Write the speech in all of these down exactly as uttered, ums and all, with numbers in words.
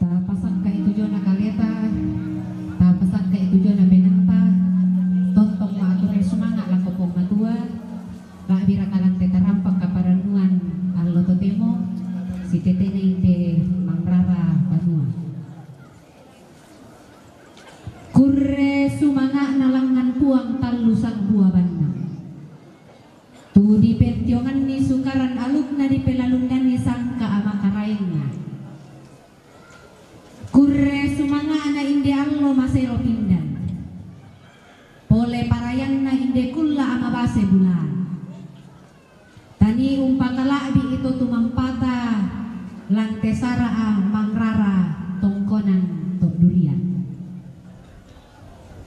Tapasakka itu jona kaleta, tapasakka itu jona benanta, tontong ma aturre sumanga' lako Puang Matua, la'bi raka lan te tarampak kaparannuan allo totemo, sitetena inde mangrara banua. Kurre sumanga'na langngan Puang tallu sangbua bannang. Tu dipentionganni sukaran alukna dipelalundanni sangka' ama karaenna. Kurre sumanga'na inde allo masero pindan. Pole parayanna inde kulla' ama base bulaan. Tanii umpakala'bi'i to tumampata lan te sara'a mangrara tongkonan to' durian.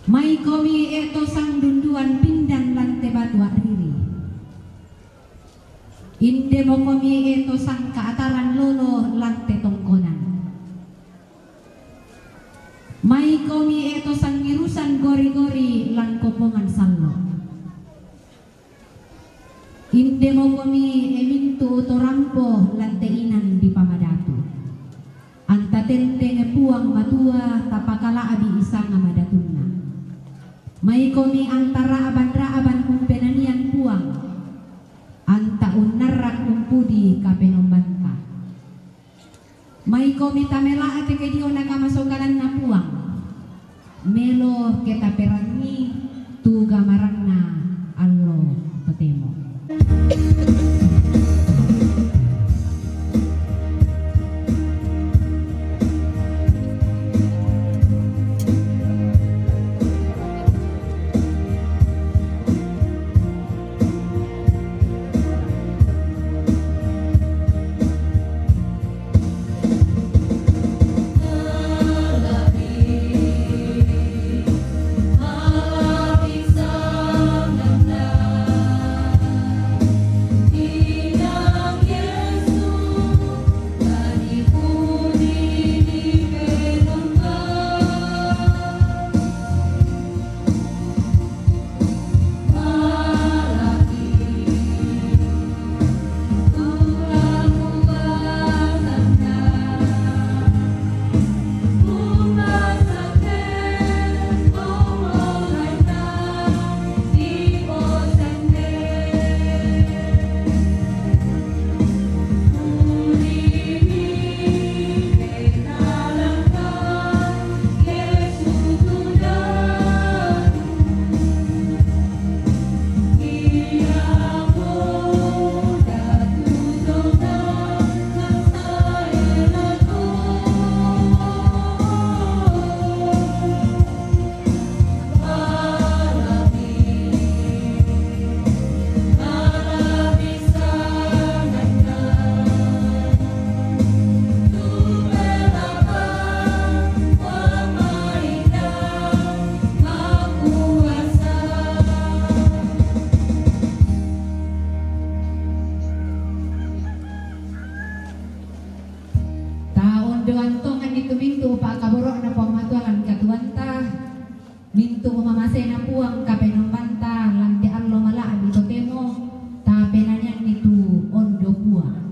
Maikomi e to sangdunduan pindan lan te batu a'riri. Indemokomi e to sangka'ataran lolo lan te tongkonan. Maikomi e to sangirusan gori-gori lan kombongan sallo. Indemokomi e mintu' to rampo lan te inan dipamadatu. Anta tendeng Puang Matua tapakala'bi'i sanga madatunna. Maikomi anta ra'ban-ra'ban umpenanian Puang, anta unnarrak umpudi Kapenombanta. Maikomi tamela'teke diona kamasokananna Puang, melo ke taperangi tu gamaranna allo totemo. Taondoan tonganni tu mintu' pa'kaboro'na Puang Matua lan katuoanta, mintu' mamaseNa Puang Kapenombanta lan te allo mala'bi' totemo, tapenanianni tu ondo Puang.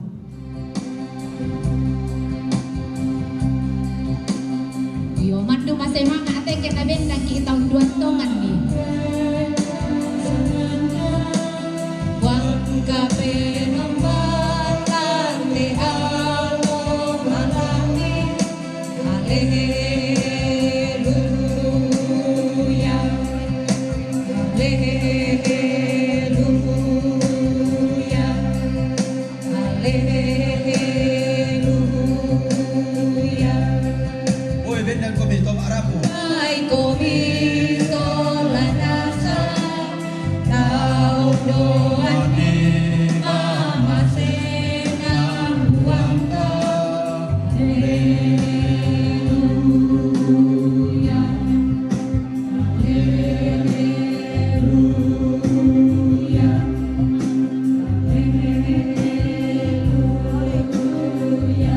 Io, mandu masemanga' teke tabennaki taondoan tonganni. Puang Kapenombanta te allo mala'bi'. Haleluya. Haleluya. Haleluya. Oi, bennang komi to ma'rapu. Ai komi to lanasa, taondoanni mamaseNa Puangta. Haleluya. Haleluya. Haleluya.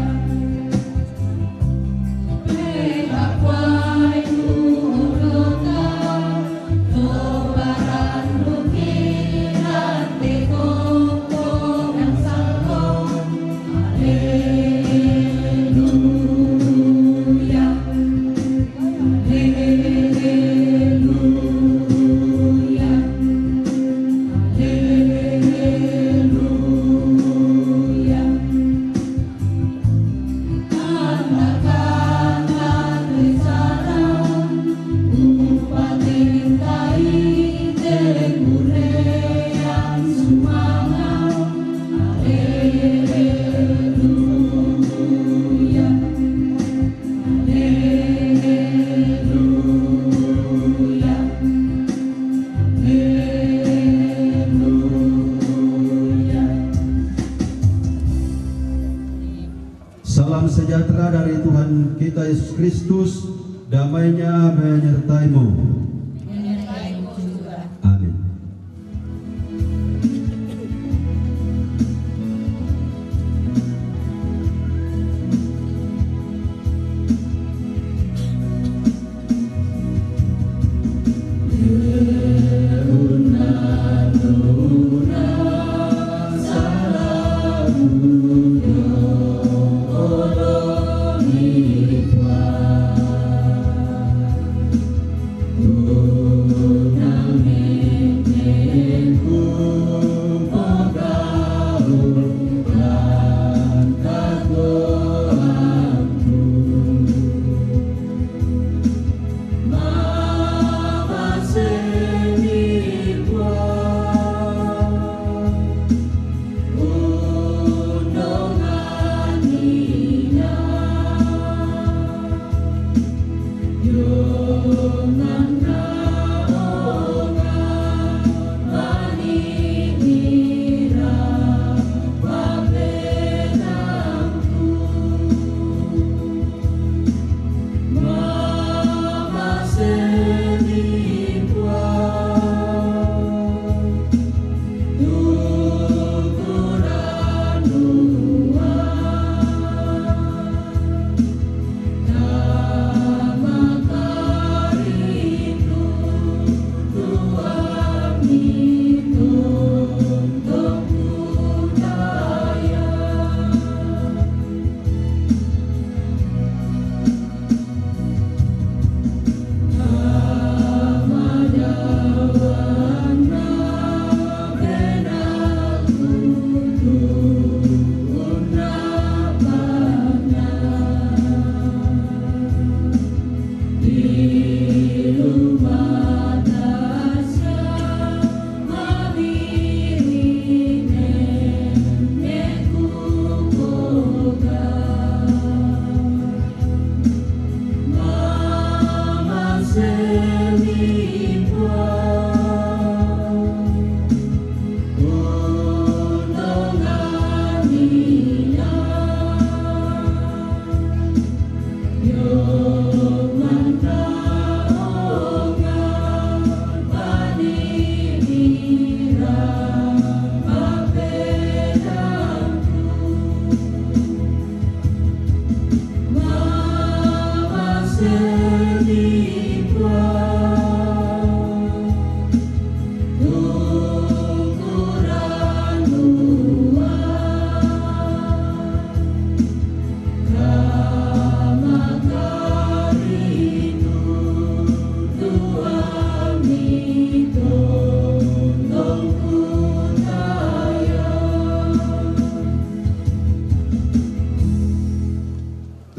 Yesus Kristus, damai-Nya menyertaimu. Amin.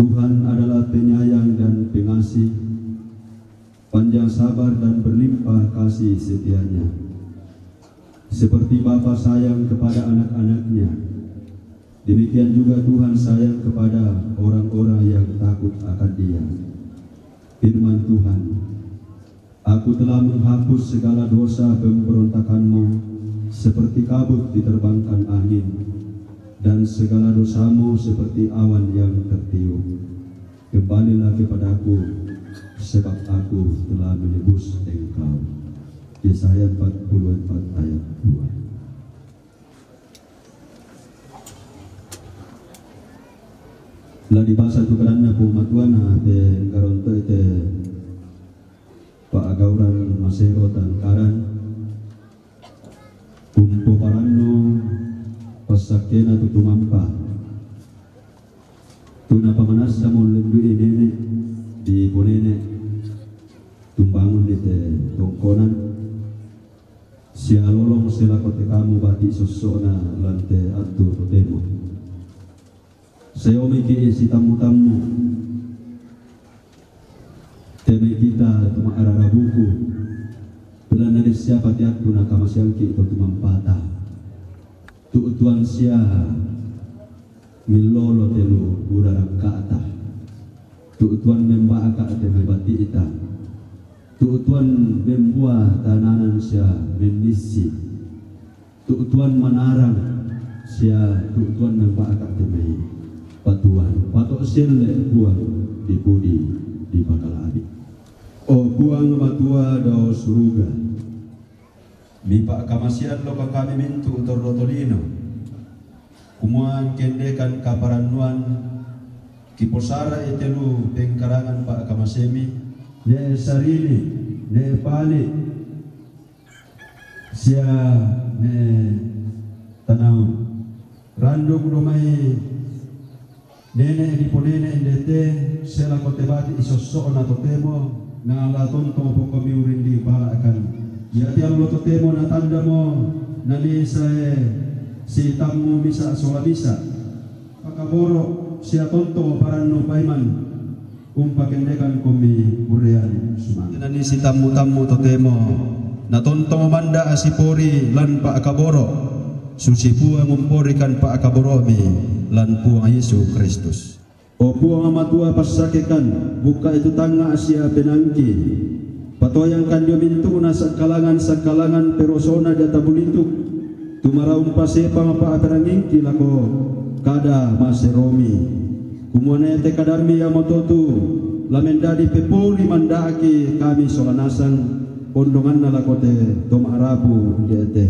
Tuhan adalah penyayang dan pengasih, panjang sabar dan berlimpah kasih setia-Nya. Seperti bapa sayang kepada anak-anaknya, demikian juga Tuhan sayang kepada orang-orang yang takut akan Dia. Firman Tuhan, "Aku telah menghapus segala dosa pemberontakanmu, seperti kabut diterbangkan angin, dan segala dosamu seperti awan yang tertiup. Kembalilah kepadaku, sebab aku telah menebus engkau." Yesaya empat puluh empat ayat dua. La dipasa tu kadanna Puang Matua na te engka ronto'i te pa'gauran masero tangkaran, umpoparannu passakkena tu tumampa. Tu napamanassamo lembui nene' di ponene', tumbangunni te tongkonan, sialolong selako te kamu bati' sosso'na lan te attu totemo. Sayomi ki sitammu-tammu, temai kita tu ma'rara buku, belanna de' siapa te attu nakamaseangki to tumampata. Tu'tuan sia millolo telu ura rakka'ta. Tu'tuan memba'aka te mai bati'ta. Tu'tuan membua tananan sia mennissi. Tu'tuan manarang sia tu'tuan memba'aka te mai. Patuan, pato' sielle' Puang di pudi dipakala'bi. O Puang Matua dao suruga, mipa'kamasean loko kami mintu' torro tolino, kumua angkendekan kaparannuan kiposara'i te lu pengkarangan pa'kamasemi, ne' sarini, ne' pali', sia ne' tanau. Randuk do mai nene' diponene' ndete, selako te bati' isosso'na totemo, na la tontong pokomiuring di pala'kan. Iati allo totemo natandamo, nani sae sitammu misa' sola misa'. Pakaboro' sia tontong parannu paiman. Umpakendekan komi kurrean sumanga'. Nani sitammu-tammu totemo, natontong manda' asipori lan pa'kaboro', susi Puang umporikan pa'kaboro'mi lan Puang Yesu Kristus. O Puang Matua passakekan, bukka'i tu tangnga' sia penaangki, patoyangkan dio mintu'na sakkalangan-sakkalangan perosona deata bulituk, tumaraung pasepang pa'perangingki lako kada maseromi. Kumua naete kadammi iamoto tu la mendadi pepori manda'ki kami sola nasang ondonganna lako te to ma'rapu de'ete.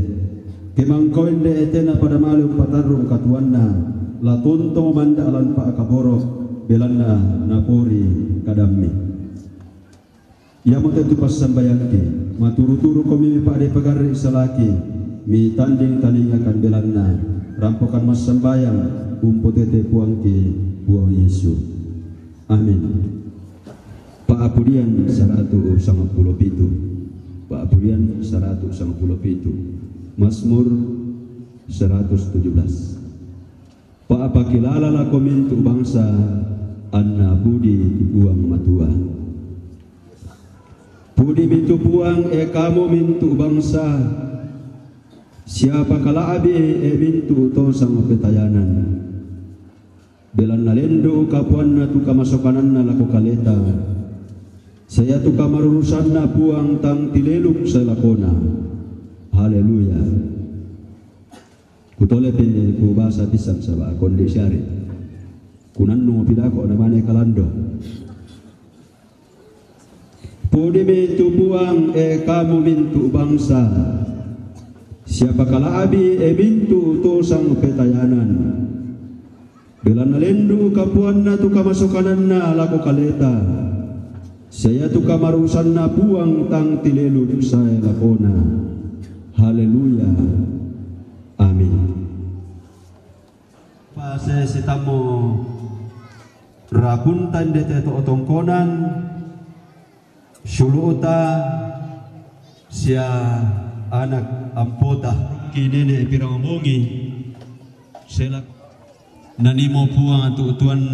Ke mangkoi de'ete napada male umpatarru' katuanna, la tontong manda' lan pa'kaboro', belanna napori kadammi. Iamote tu passambayangki, maturu-turu komi mipa'de pagarri' salaki, mitanding talingakan belanna, rampokan massambayang, umpotete Puangki, Puang Yesu. Amin. Pa'apudian saratu' sangpulo pitu. Pa'apudian saratu' sangpulo pitu. Mazmur seratus tujuh belas. Pa'pakilala lako mintu' bangsa, anna pudi tu Puang Matua. Pudimi tu Puang, e kamu mintu' bangsa, sia pakala'bi, e mintu' to sangpetayanan. Belanna lendu' kapuanna tu kamasokananna lako kaleta, sia tu kamarurusanna Puang tang tileluk sae lakona. Haleluya. Kutolepi kubasa pisang saba' kondi siari. Kunannu pidako namane kalando. Pudimi tu Puang, e kamu mintu' bangsa, sia pakala'bi, e mintu' to sangpetayanan. Belanna lendu' kapuanna tu kamasokananna lako kaleta, sia tu kamarurusanna Puang tang tileluk sae lakona. Haleluya. Amin. Pase sitammu rapunta inde te to tongkonan, siulu'ta sia anak ampota, ki nene' pirang bongi, selak nanimo Puang tu tuan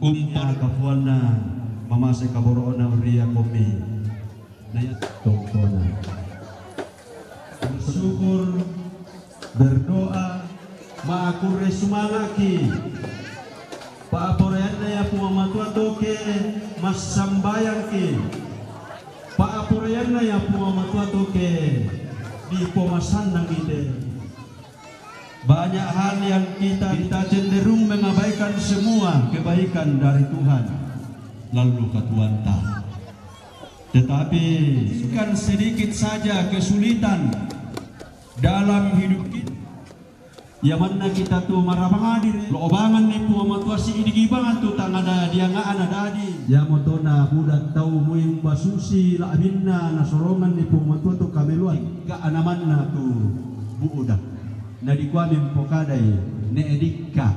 umpa kapuanna mamase kaboro'na ria komi. Naya tongkonan. Bersyukur, berdoa, ma'kurre sumanga'ki. Pa'poraianna ya Puang Matua toke massambayangki. Pa'poraianna ya Puang Matua toke dipomasannang ite. Banyak hal yang kita, kita cenderung mengabaikan semua kebaikan dari Tuhan, lalu katuanta. Tetapi kan sedikit saja kesulitan dalam hidup kita. Ia manna kita tu marabang adiri, lo'banganni Puang Matua si idigi bang tu tangada dianga'na dadi. Iamoto na buda tau muing basusi la'binna nasoronganni Puang Matua tu kameluan. Ka anamanna tu buda. Na dikuami mpokadai, ne'dikka.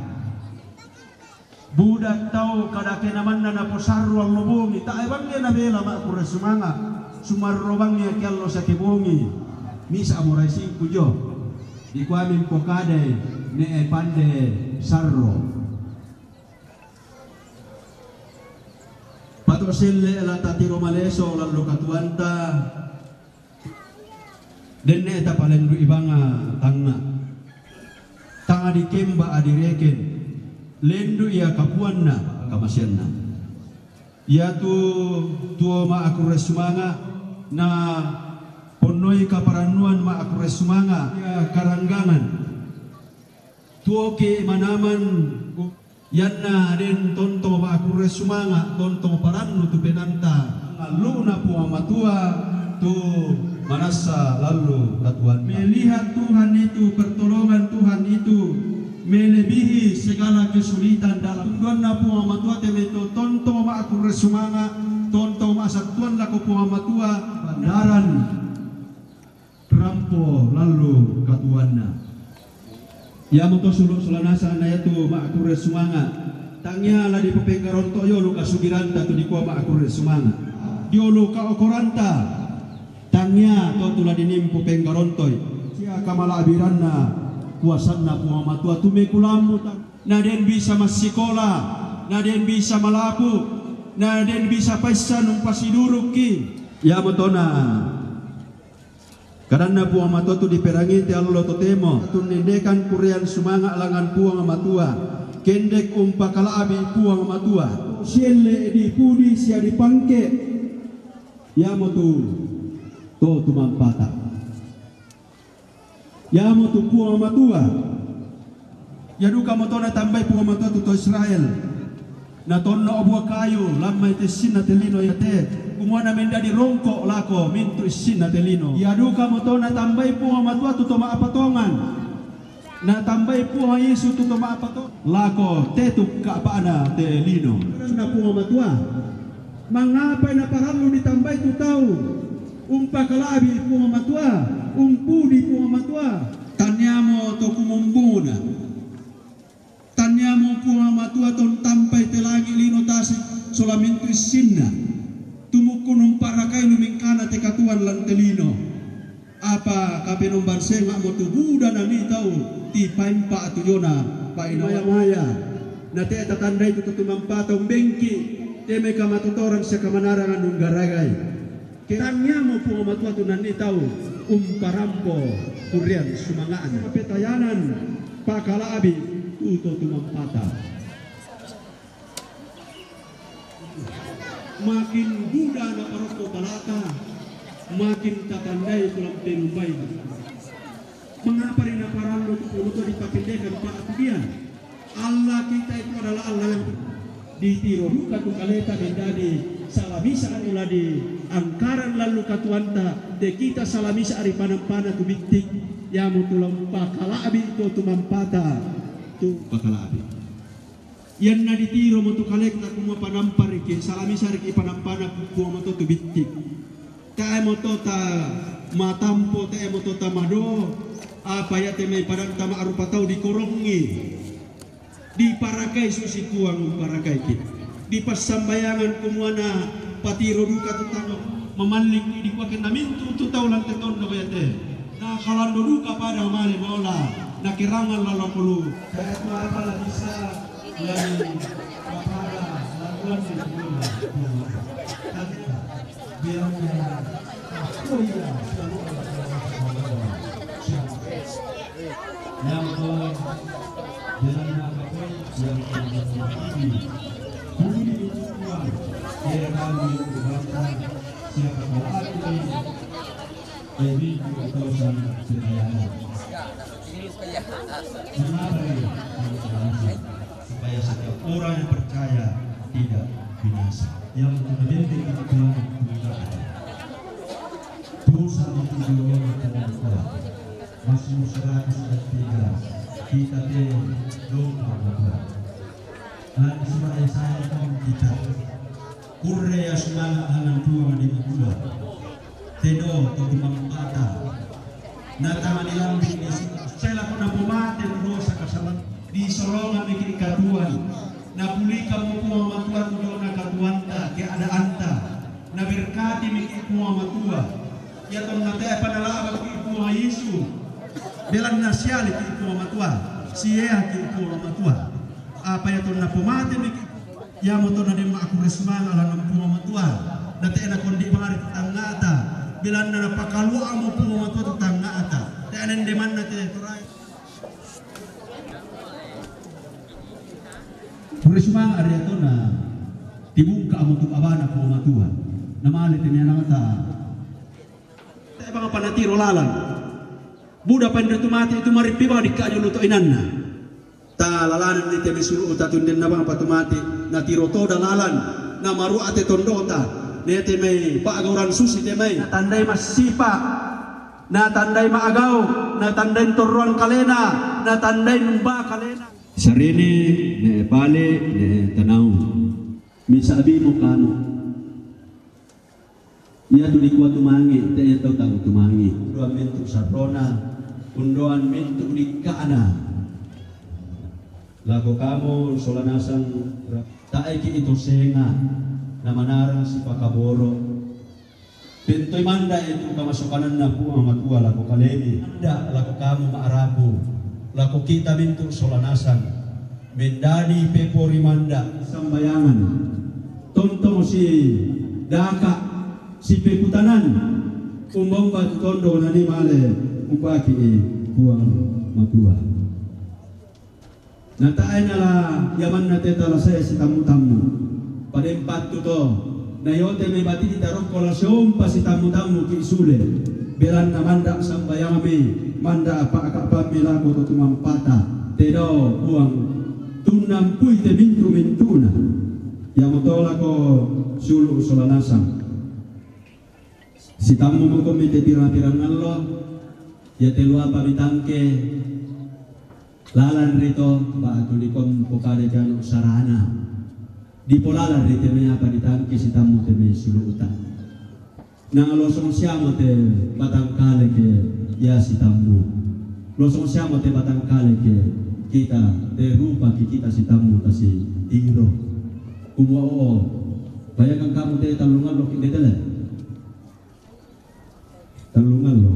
Buda tau kadake namanna naposarruang lo bongi, ta'e bangge nabela ma'kurre sumanga', sumarro bangngi ke allo sake bongi, misa' morai singku jo. Dikuami mpokadai, ne'e pande sarro. Pato' selle' la tatiro maleso lallo katuanta, denne' tapalendu'i banga tangnga'. Tang adikemba adireken, lendu' ia kapuanna, kamasianna. Iatu tuo ma'kurre sumanga', na ponnoi kaparannuan ma'kurre sumanga', ia karanggangan. Tuoki manaman, Iyanna den tontong ma'kurre sumanga', tontong parannu tu penaanta. Ngallu'na Puang Matua tu manassa lallu katuoanna. Melihat Tuhan itu, pertolongan Tuhan itu melebihi segala kesulitan dalam. Tunduanna Puang Matua te mai to tontong ma'kurre sumanga', tontong ma'sattuang lako Puang Matua. Pandaran rampo lallu katuoanna. Iamoto sulu' sola nasang na iatu ma'kurre sumanga'. Tangia la dipopenggaronto' yolo kasugiranta tu dikua ma'kurre sumanga'. Yolo kaokoranta. Tangia to tu la dining popenggarontoi. Sia kamala'biranna kuasanna Puang Matua tu mekulammu ta-, na den bisa massikola, na den bisa malapu, na den bisa paissan umpasidurukki. Iamotona kadanna Puang Matua tu diperangi te allo totemo, tunnendekan kurreang sumanga' langngan Puang Matua, kendek umpakala'bi Puang Matua. Sielle dipudi sia dipangke, iamotu to tumampata. Iamotu Puang Matua. Ia dukamoto natambai Puang Matua tu to Israel. Natonno' bua kayu, lammai te issinna te lino iate, kumua namendadi rongko' lako mintu' issinna te lino. Ia dukamoto natambai Puang Matua tu to ma'patongan. Natambai Puang Yesu tu to ma'pato-, lako tetu ka'pa'na te lino. Na Puang Matua. Mangapai naparallu ditambai tu tau umpakala'bi Puang Matua, umpudi Puang Matua? Tanniamo to kumumbungna. Tanniamo Puang Matua to untampai te langi' lino tasi' sola mintu' issinna. Tumukkunu umpa'rakai lumingkana te katuoan lan te lino. Apa kapenomban senga'mo tu buda nanii tau tipaimpa' tu jona pa'ina maya-maya. Na te'e tatandai tu tumampata umbengki', te mai kamatotoran sia kamanarangan unggaragai. Ke tangiamo Puang Matua tu nanii tau umparampo kurreang sumanga'na. Petayanan pakala'bi tu to tumampata. Makin buda naparokko palata, makin tatandai tu lampe numbai. Mengapa ri naparallu tu Puang Matua dipakendekan pa'pudian? Allah kita itu adalah Allah yang ditiro duka tu kaleta mendadi salamisa anu la diangkaran lallu katuoanta, te kita salamisa ri panampana tu bitti, iamotu la umpakala'bi to tumampata tu pakala'bi. Iyanna ditiromo tu kaleta kumua panampariki, salamisaariki panampana Puang Matua tu bitti. Te'emoto tamatampo, te'emoto tamado, apa iate mai padanta ma'rupa tau dikorongi. Diparakai susi Puang umparakaiki. Dipassambayangan kumua na patiro duka tu tau mamallingki dikua kenna mintu' tu tau lan te tondok iate. Nakalando duka pada male maola, nakerangan lalokolu. Kaya tu apa la bisa, la ni, apa la, la tuan ni semua. Bilang dia, oh iya, selalu ada. Yang kau, bilang dia, yang kau, budi itu Tuhan, dia kami itu bangsa, siapa kau aku ini? Jadi, kekuasaan kekayaan. Mengapa ini? Supaya setiap orang yang percaya tidak binasa. Yang menjadi Tuhan tidak ada. Dosa itu diolong Tuhan. Mazmur seratus ayat tiga. Kita te domba Tuhan. Lan sura' Yesaya kan kita. Kurre asmana anan Puang di Matua. Tedo to tumampata. Natangani lambing di sela ko napomate dosa kasalan. Disolongan miki katuan. Napulikan mo Puang Matua tu jona katuanta, keadaanta. Naberkati miki Puang Matua. Ia tonna te'e panala'baki Puang Yesu. Belanna sialiki Puang Matua. Siaki Puang Matua. Apa ia tonna pomate miki Iamoto na den ma'kurre sumanga' lalan Puang Matua. Na te'e nakondi' mari tu tangnga'ta. Belanna napakalua'mo Puang Matua tu tangnga'ta. Te'e nende manna te torai. Kurre sumanga' ri atona tibungka'mo tu abana Puang Matua. Namale tenianata. Te'e bang apa natiro lalan. Buda panre tu mate itu marippi bang dikka' jolo to inanna. Talalanen ni te mai sulu'ta tu indenna bang patumate, natiro toda lalan, namarua'te tondota, na iate mai pa'gauran susi te mai. Natandai massipa, natandai ma'gau, natandai torroan kalena, natandai numba kalena. Sarini, ne'e pale, ne'e tanau. Misa'bimo kamo. Iatu dikua tumangi, te ia tau tau tumangi. Undoan mintu' sarrona, undoan mintu' dikka'na. Lako kamo sola nasang, ta'eki' ito senga, namanarang sipakaboro. Pentoi manda' itu kamasokananna Puang Matua lako kalemi. Manda' lako kamo ma'rapu, lako kita mintu' sola nasang. Mendadi pepori manda' sambayangan. Tontong si daka, si peputanan. Umba-umba tu tondong nani male umbaki Puang Matua. Na ta'e nala iamanna te tala sae sitammu-tammu. Padempattu to, na iote mai bati'ta rokko la siompa sitammu-tammu ki sule. Belanna manda' sambayangmi, manda' pa'ka'pammi lako to tumampata. Te dao Puang, tunnampui te mintu-mintuna. Iamoto lako sulu' sola nasang. Sitammu mukomi te pirang-pirang allo, iate luapa mitangke, lalan rito, ba'tu dikom pokade janu sarana. Dipolalan rite mai apa ditangke sitammu te mai sulu'ta. Nang losong siamo te batangkale ke ia sitammu. Losong siamo te batangkale ke kita, te rupa ki kita sitammu tasi tiro. Kumua oo. Bayangkan kamu te tallung allo ki detele. Tallung allo,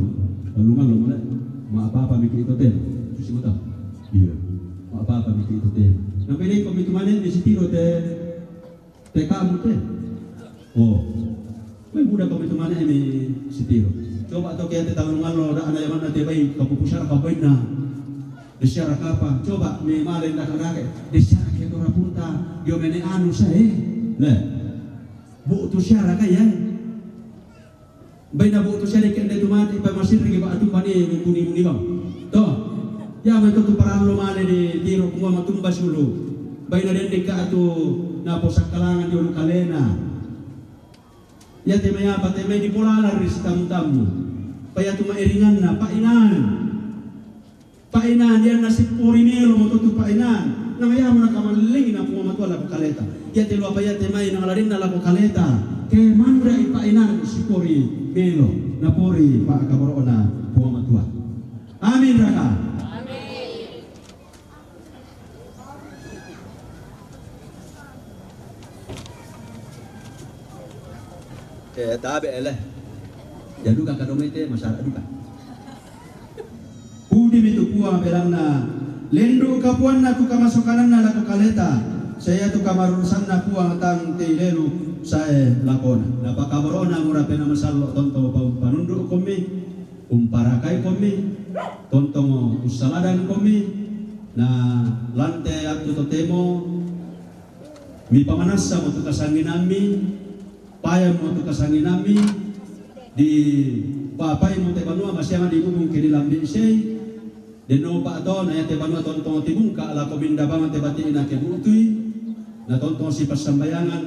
tallung allo male. Ma apa-apa miki ito te. Susi mata. Iya. Ma apa-apa miki ito te. Nampai ko mitu mane di sitiro te, te kamu te. Oh. Koe buda ko mitu mane ini sitiro. Coba to ke te tallung allo da ana yamanna te bai kapupu syara kabaina. Di syara kapa. Coba mi male ndaka-ndaka. Di syara ke to rapunta. Dio mene anu sae. Le. Bu tu syara kaya. Baina bu tu seri kende tu mati pa masirri ba'tu pani muni-muni bang. To. Ia mai to tu parallo male di tiro kumua matumba sulu. Baina dende ka tu naposakkalangan di ulu kalena. Iate mai apa te mai dipolalan ri sitammu-tammu. Paya tu mairinganna pa'inang. Pa'inang, dia nasipori melo mo to tu pa'inang. Nang ia mo nakamallingi na Puang Matua lako kaleta. Iate luapa iate mai nang larinna lako kaleta. Ke mandra'i pa'inang sipori melo. Napori pa'kaboro'na Puang Matua. Amin raka. Eh, tabe ele. Ya duka kadomete masyarakat duka. Pudimi tu Puang belanna, lendu' kapuanna tu kamasokananna lako kaleta, saia tu kamarurusanna Puang tang teilelu sae lakona. Napakaborona mura pena masallo tonto pau panundu' kommi, umparakai kommi, tontongo ussaladan kommi, na lante attu totemo, mipamanassa mo tu kasanginammi, paya mo tu kasanginammi, di papai mo te banua masianga di bubung ke di lambi sei, denno pa to na ya te banua tontong tibungka lako minda bang te bati na ke butui, na tontong si passambayangan,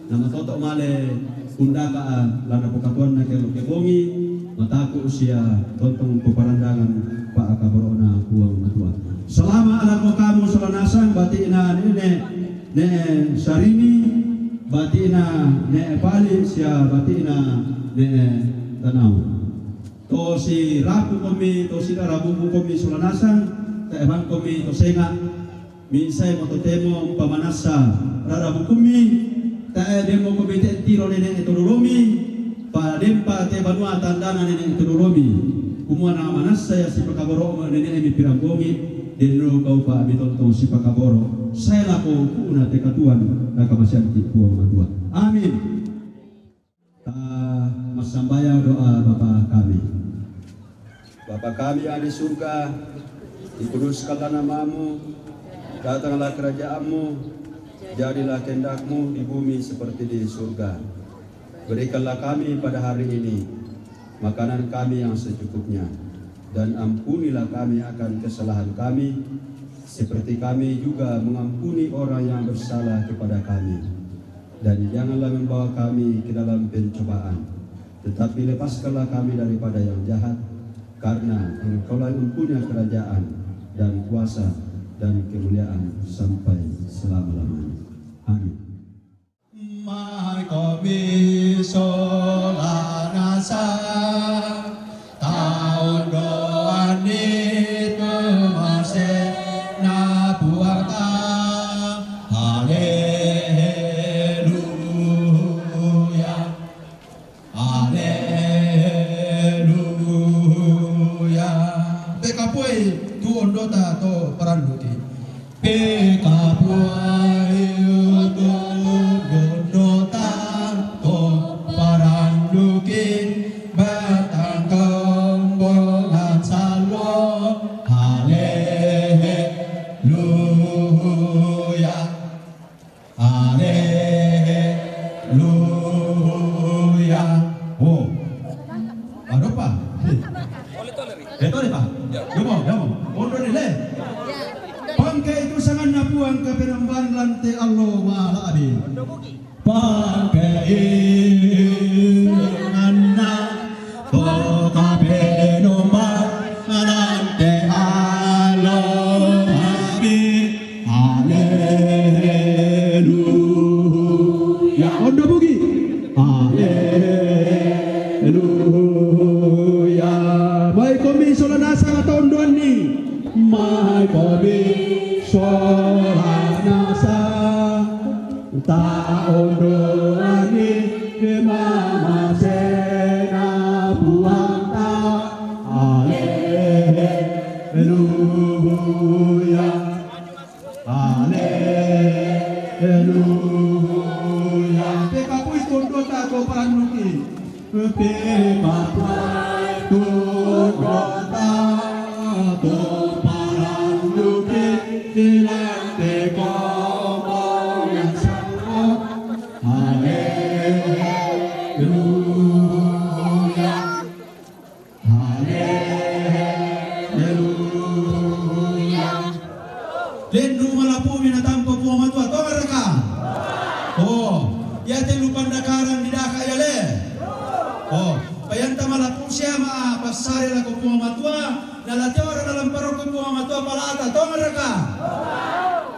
na matoto male undaka lana pokatuan na ke lo ke bongi, mataku sia tontong peparandangan pa akaborona Puang Matua. Selama ala ko kamu selanasang bati na nene, ne sarini, bati na ne pali sia bati na ne tanau. To si rapu komi, to si rabu komi sola nasang, ta ebang komi to senga, minsai mo totemo pamanasa rarabu komi, ta edemo komi te tiro nene to dolomi, pa dempa te banua tandana nene to dolomi. Kumua na manasa ya si pakaboro nene mi pirambongi, deno kau pa mi tontong si pakaboro. Saya lako kuna te katuan na kamasianti Puang Matua. Amin. Ta massambayang doa Bapa kami. Bapa kami yang di surga, dikuduskanlah namamu, datanglah kerajaanmu, jadilah kehendakmu di bumi seperti di surga. Berikanlah kami pada hari ini makanan kami yang secukupnya, dan ampunilah kami akan kesalahan kami, Seperti kami juga mengampuni orang yang bersalah kepada kami. Dan janganlah membawa kami ke dalam pencobaan, tetapi lepaskanlah kami daripada yang jahat, karena Engkaulah yang mempunyai kerajaan dan kuasa dan kemuliaan sampai selama-lamanya. Amin. Mai komi sola nasa, taon doan ni tu mase na puarta. Haleluya. Haleluya. Pekapoi tu ondota to paranduki. Pekapoi tu ondota to paranduki. Batang kembongan salo. Haleluya. Haleluya. Oh. Adopa. Eh, tole pa. Yomo, yomo. Ondo ni le. Pangke itu sanganna Puang kapenomban lan te allo wala abi. Pangke itu sanganna Pangke kapenomban lan te allo abi. Haleluya. Ondo bugi. Haleluya. Mai komi sola nasa ta ondoanni. Mai komi sola nasa ta ondoanni. Mamasena Puangta. Haleluya. Haleluya. Pekapoi tu ondota to paranduki. Pekapoi tu ondota to paranduki. Ilante komo yang sama. Haleluya. Haleluya. Dendu malapu mi natampa Puang Matua, tongan raka? Oh, iate lu pandakarang di daka ia le. Oh, paianta malapu sia ma passare lako Puang Matua, na la teora dalam parokko Puang Matua palata, tongan raka?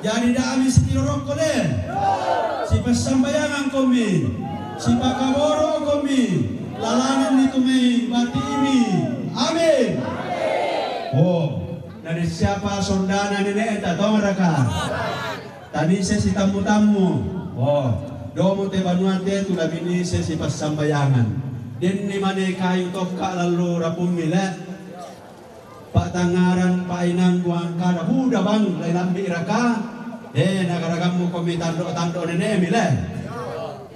Jadi da ami sitiro rokko le. Sipassambayangangkomi, sipakaborokomi, lalanganni tu mai bati'mi. Amin. Oh, na de siapa sondana nene'ta, tongan raka? Tanise sitammu-tammu. Oh, domo te banua te tu labinise sipassambayangan. Denni mane kayu tokka lallu rapummi le. Pa'tangngaran, pa'inang, buangkara, huda bang, lai lambi raka? Eh, nagaragammu komi tando-tando nene'mi le.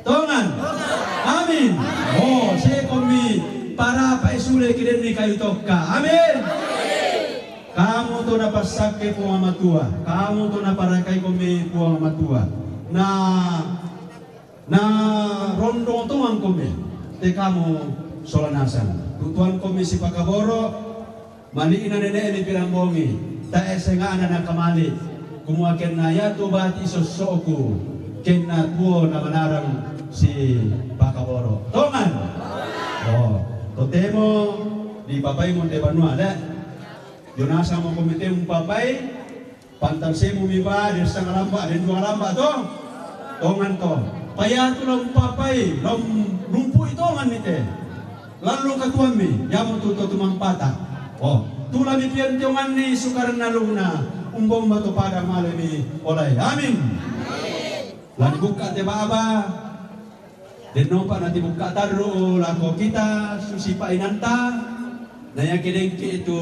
Tongan? Amin. Oh, sekomi parapa'i sule ki denni kayu tokka. Amin. Kamu to napassakke Puang Matua, kamu to naparakai komi Puang Matua. Na, na rondong tongangkomi te kamu sola nasang. Tutuangkomi sipakaboro, mali'na nene'mi pirambongi, tae senga'na nakamali, kumua kenna iatu bati sosso'ku, kenna tuo namanarang sipakaboro. Tongan? Oh, totemo dipapaimu te banua le. Dio nasang mako mite mupapai, pantan semu mi ba, den sanga lamba, den dua lamba to. Tongan to. Paiatu la mupapai, la lumpu'i tongan mite. Lallo katuammi, iamotu to tumampata. Oh, tu la mipian tionganni sukarenna luna, umbomma to pada malemi olai. Amin. La dibukka te baba, dennopa natibukka tarru lako kita susi painanta, na iake dengki tu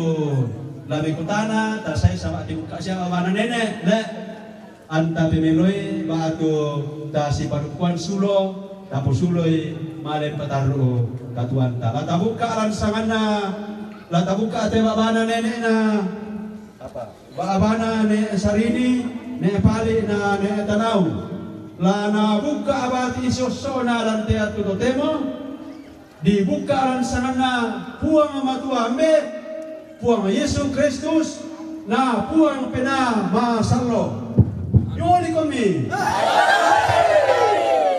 la mekutana, tasai saba tibukka sia babana nene, le. Anta pemeloi batu tasipadukkuan sulo, taposuloi male patarru katuanta. La tabukka lan sanganna, la tabukka te babana nenena. Apa? Babana ne Sarini, ne Pali na ne Tanau. La nabukka abati siossona lan te attu totemo, dibukka lan sanganna Puang Matua Ambe, Puang Yesu Kristus, Na Puang pena masallo. Nyoli komi.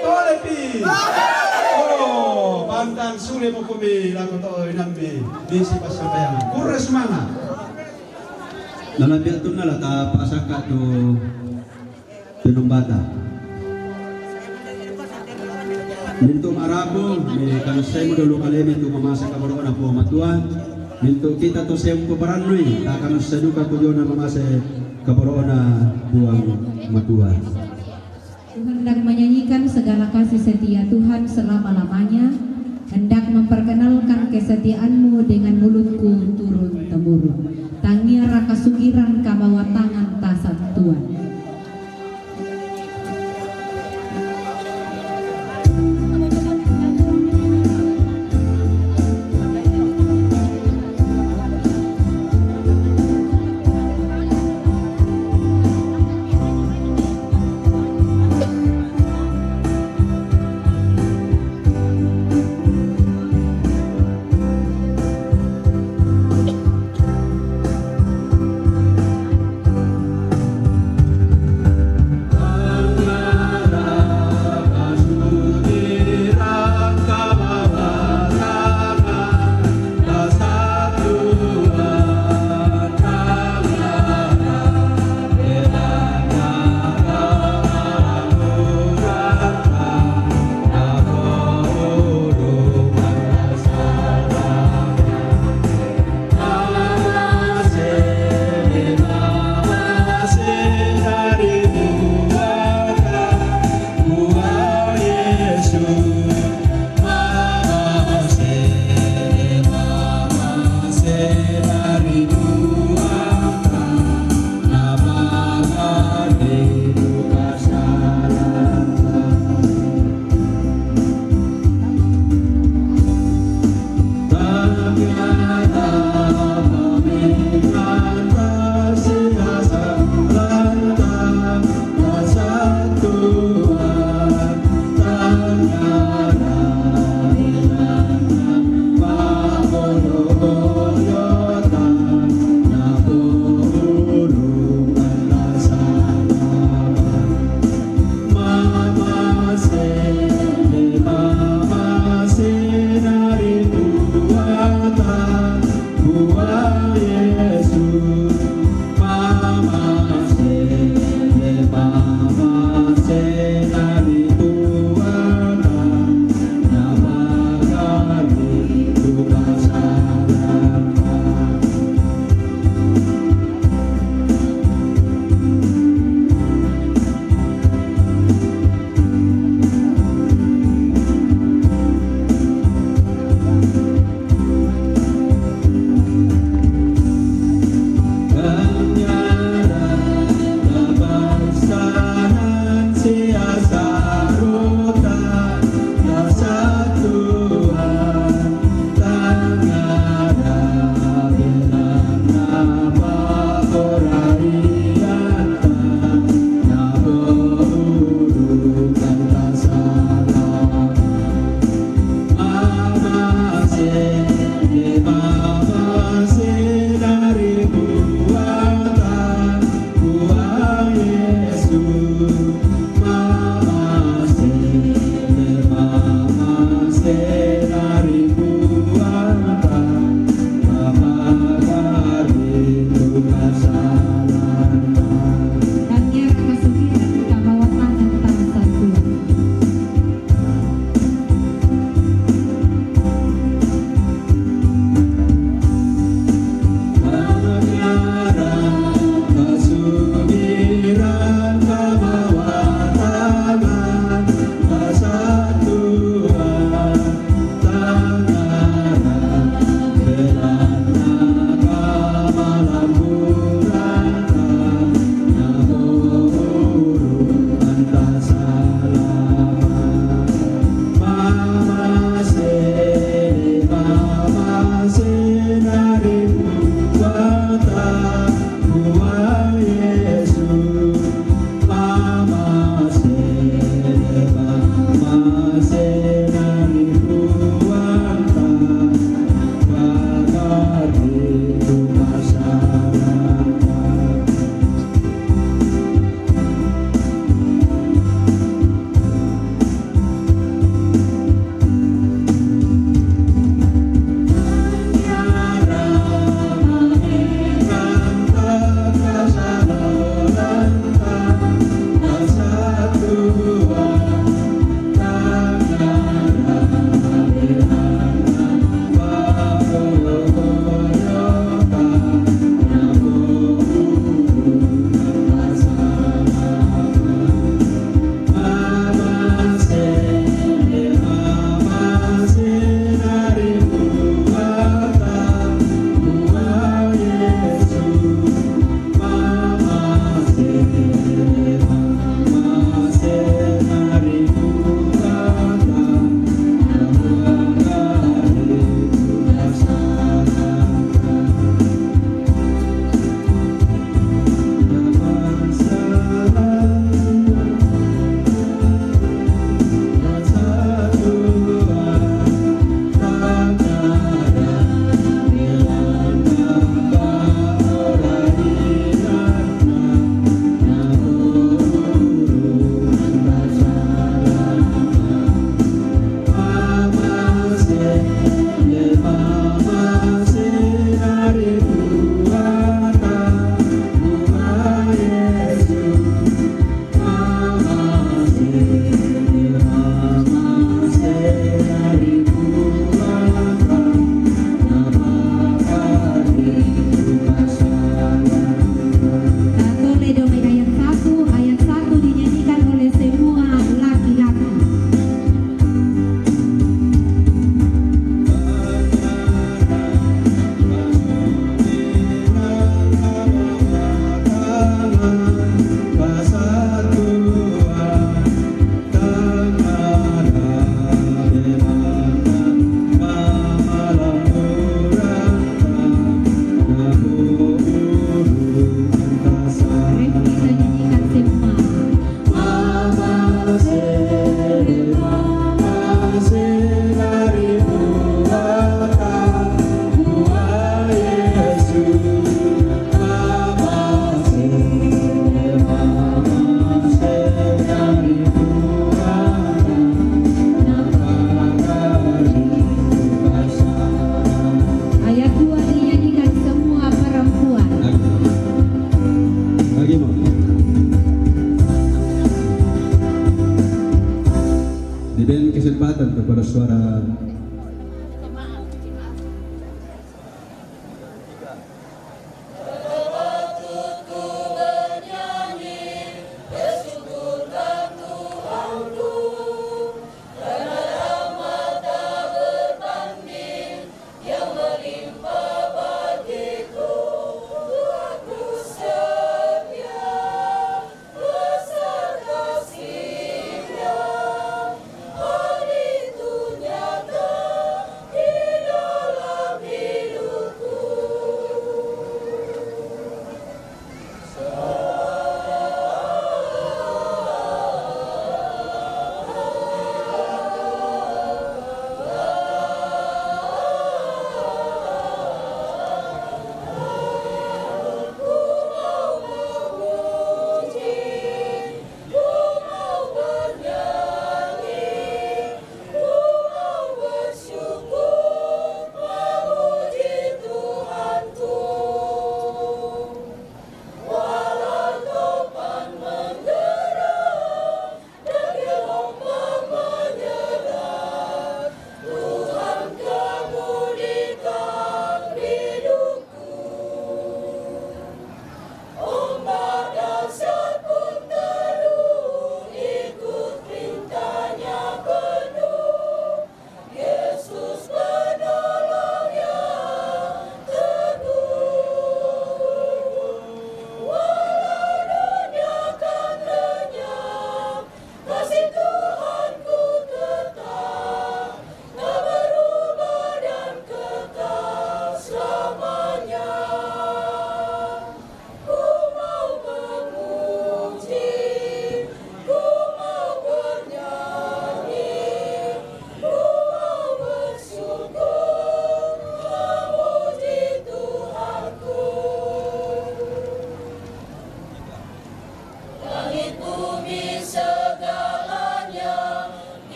Tole pi. Oh, pantang sule mo komi lako to inammi. Bisi passambayang. Kurre sumanga. Nalabbi attunna la ta pasakka tu Penumbata. Mintu marabu, me kanussai mo dolo kalemi tu mamase kaboro'na Puang Matua. Mintu kita to sempo barannui, ta kanussai duka tu jona mamase kaboro'na Puang Matua. Ku hendak menyanyikan segala kasih setia Tuhan selama-lamanya, hendak memperkenalkan kesetiaanmu dengan mulutku turun-temurun. Tangiara kasugiran kabawa tangan tasan Tuhan.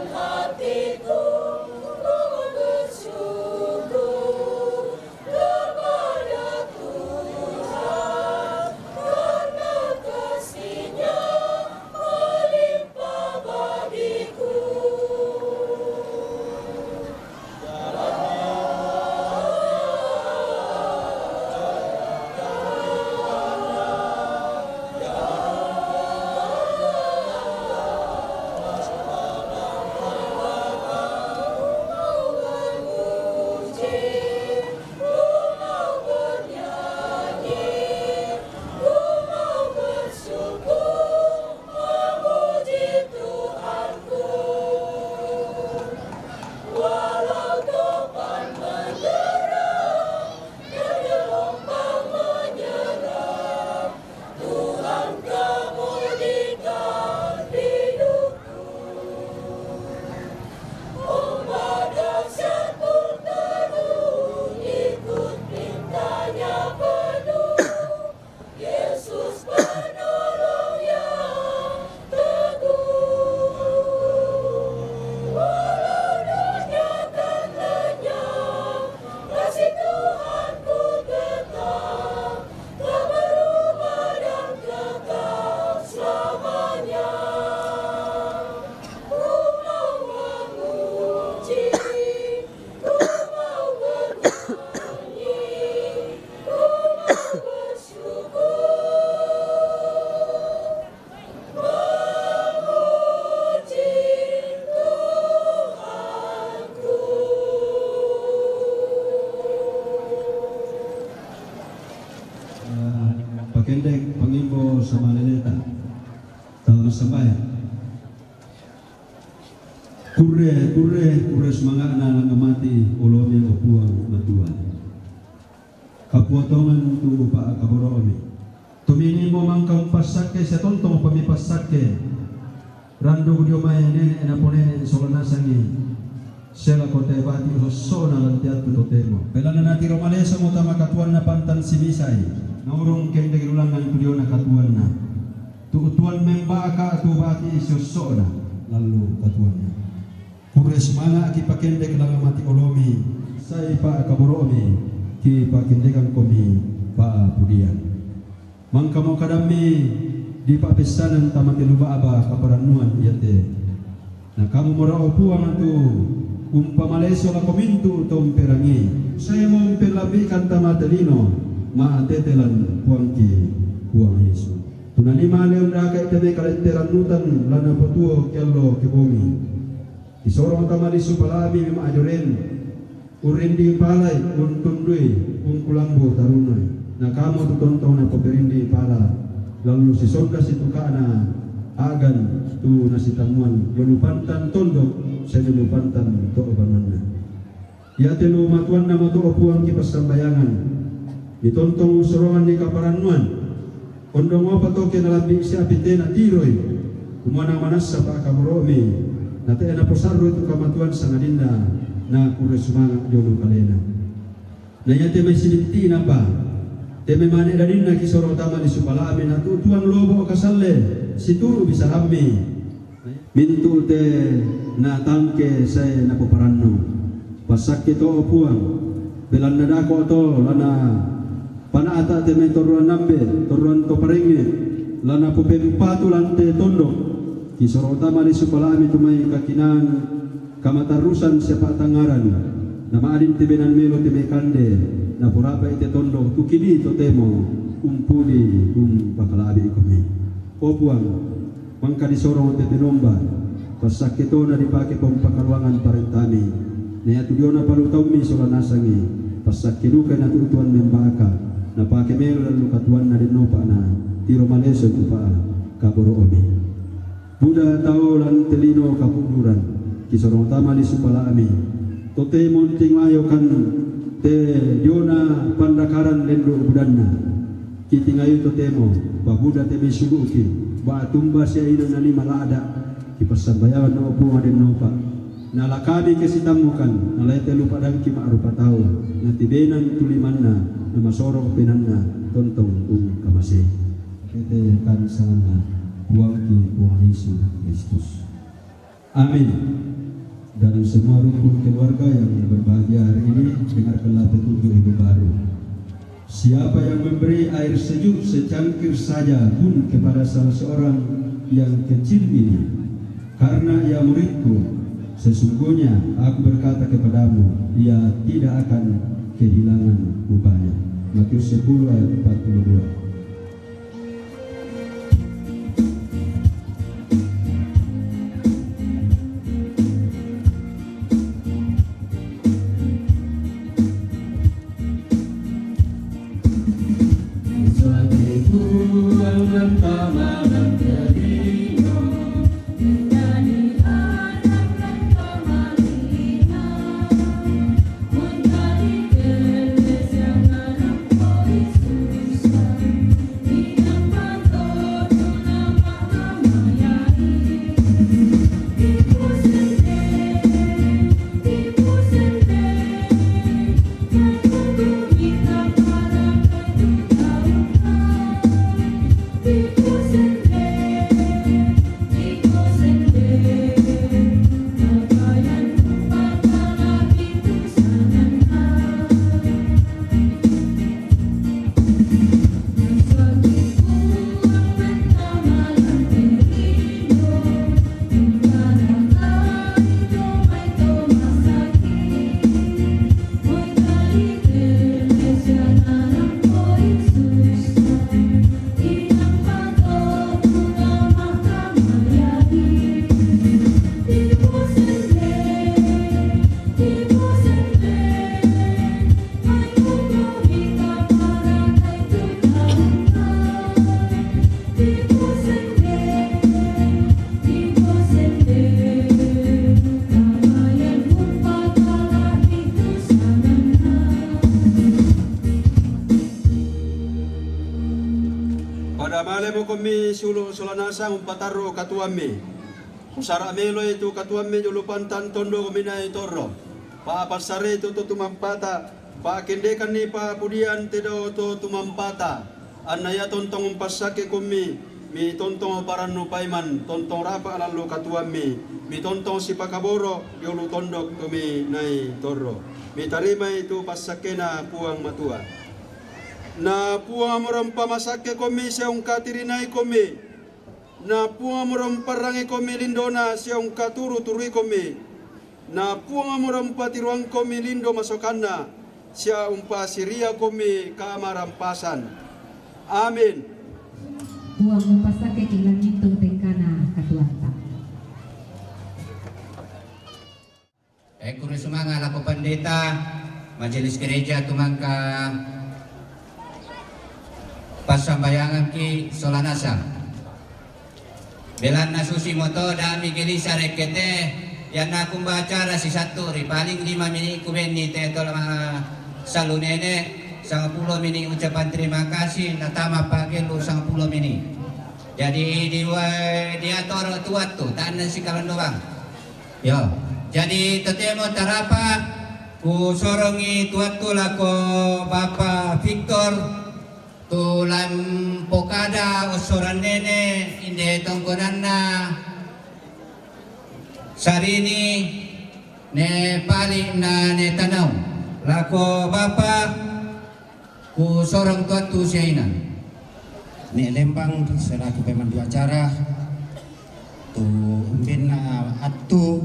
Hatiku bersyukur kepada Tuhan karena kasih-Nya melimpah bagiku. Memuji Tuhanku, walau topan menderam dan gelombang menyelam, Tuhan kemudikan hidupku. Ombak dahsyat pun teduh ikut perintah-Nya penuh. Yesus penolong yang teguh. Walau dunia kan lenyap, kasih Tuhanku tetap, tak berubah dan kekal selamanya. Ku mau memuji, ku mau bernyanyi, ku mau bersyukur. Memuji Tuhanku. Eh, pakendek pangimbo samaleleta. Tau masambayang. Kurre, kurre, kurre sumanga'na langnga mati olomi, o Puang Matua. Kapuatongan tu pa'kaboro'mi. Tominimbo mangka umpassakke sia tontong upami passakke. Randu dio mai nene' naponene' sola nasangi. Sia lako te bati' sosso'na lan te attu totemo. Belanna natiro malesomo tama katuanna pantan simisai. Naurung kendek lulangngan tu diona katuanna. Tu'utuan membaka tu bati' siosso'na lallu katuanna. Kurre sumanga' kipakendek langnga mati olomi, sai pa'kaboro'mi kipakendekangkomi pa'pudian. Mangkamo kadammi dipa'pessanang tama tellu ba'ba kaparannuan iate. Na kamu mora, o Puang, tu umpamaleso lako mintu' to umperangi, saemo umpellambi'kan tama te lino, ma'tete lan Puangki, Puang Yesu. Tunani male undakai te mai kalette rannutan la napotuo kiallo kebongi. Kisorong tama lisu pala'mi mema'ajoren, urrinding palai, untundui, ungkulambu tarunui. Na kamu tu tontong napoperinding pala, lallu sisonda situka'na a'gan tu nasitammuan, dua lupantan tondok, sia dua lupantan to' banuanna. Iate lu matuanna mato, o Puang, kipassambayangan. Mitontong ussoronganni kaparannuan. Ondongopa to ke nalambi' siapi te natiroi, kumua namanassa pa'kaboro'mi, na te'a naposarroi tu kamatuan sangadinna nakurre sumanga' dio lu kalena. Na iate mai silitti'napa, te mai mane dadinna kisoro tama lisu pala'mi, natu'tuang lobo' kasalle situru' bisarammi. Mintu' te natangke sae napoparannu. Passakke to, o Puang, belanna dako' to la napana'ta' te mai torroan ambe', torroan to parengnge', la napopempatu lan te tondok. Kisoro tama lisu pala'mi tu mai kakinaan kamatarrusan sia pa'tangngaran, na ma'din te benan melo te mai kande, naporapa'i te tondok tu kidi totemo umpudi umpakala'bi'komi. O Puang, mangka disorong te penomba, passakke tona dipake pompakaluangan parentami, na iatu diona palutaummi sola nasangi, passakke dukai natu'tuan membaka, napake melo lallu katuanna dennopa'na tiro maleso tu pa'kaboro'mi. Buda tau lan te lino kapuduran, kisorong tama lisu pala'mi, totemo ntingayokan te diona pandakaran lendu' budanna. Kitingayu totemo, pabuda te mai subu'ki, ba'tumba sia inang nalima la'da', kipassambayangan, o Puang, adennopa. Nalakami ke sitammukan, nalae te lu padangki ma'rupa tau, natibenan tu limanna, namasoro' penanna, tontong ungkamasei. Kete kan sanganna Puangki Puang Yesu Kristus. Amin. Dan semua rukun keluarga yang berbahagia hari ini, dengarkanlah petunjuk hidup baru. Siapa yang memberi air sejuk secangkir saja pun kepada salah seorang yang kecil ini, karena ia muridku, sesungguhnya aku berkata kepadamu, ia tidak akan kehilangan upahnya. Matius sepuluh ayat empat puluh dua. Pada malemo komi siulu' sola nasang umpatarru' katuammi. Kusara' meloi tu katuammi jolo pantan tondo komi nai torro. Pa'passarei tu to tumampata, pa'kendekanni pa'pudian te dao to tumampata. Anna ia tontong umpassakke komi, mi tontong parannu paiman, tontong rapa' lallu katuammi, mi tontong sipakaboro' jolo tondok komi nai torro. Mitarimai tu passakkena Puang Matua. Na Puang mora umpamasakke komi sia ungkatirinai komi. Na Puang mora umparrangi komi lindona sia ungkaturu-turui komi. Na Puang mora umpatiruang komi lindo masokanna sia umpasiria komi kamarampasan. Amin. Puang umpassakkeki langitu tengkana katuoanta. Ekkuru sumanga' lako pandeta, majelis gereja tu mangka passambayangangki sola nasang. Belanna susimoto da'mi gelisa rekke te, ianna kumba acara sisattu ri paling lima mini' kubenni te to lama salu nene', sangpulo mini' ucapan terima kasih, natama pagellu sangpulo mini'. Jadi di, diatoro tu wattu, tanna sikalando bang. Yo, jadi totemo tarapa kusorongi tu wattu lako Bapa Victor tu lan pokada ossoran nene' inde tongkonanna Sarini ne Pali na ne Tanau lako Bapa kusorong tu wattu siaina. Ne Lembang selaku pemandu acara tu umbenna attu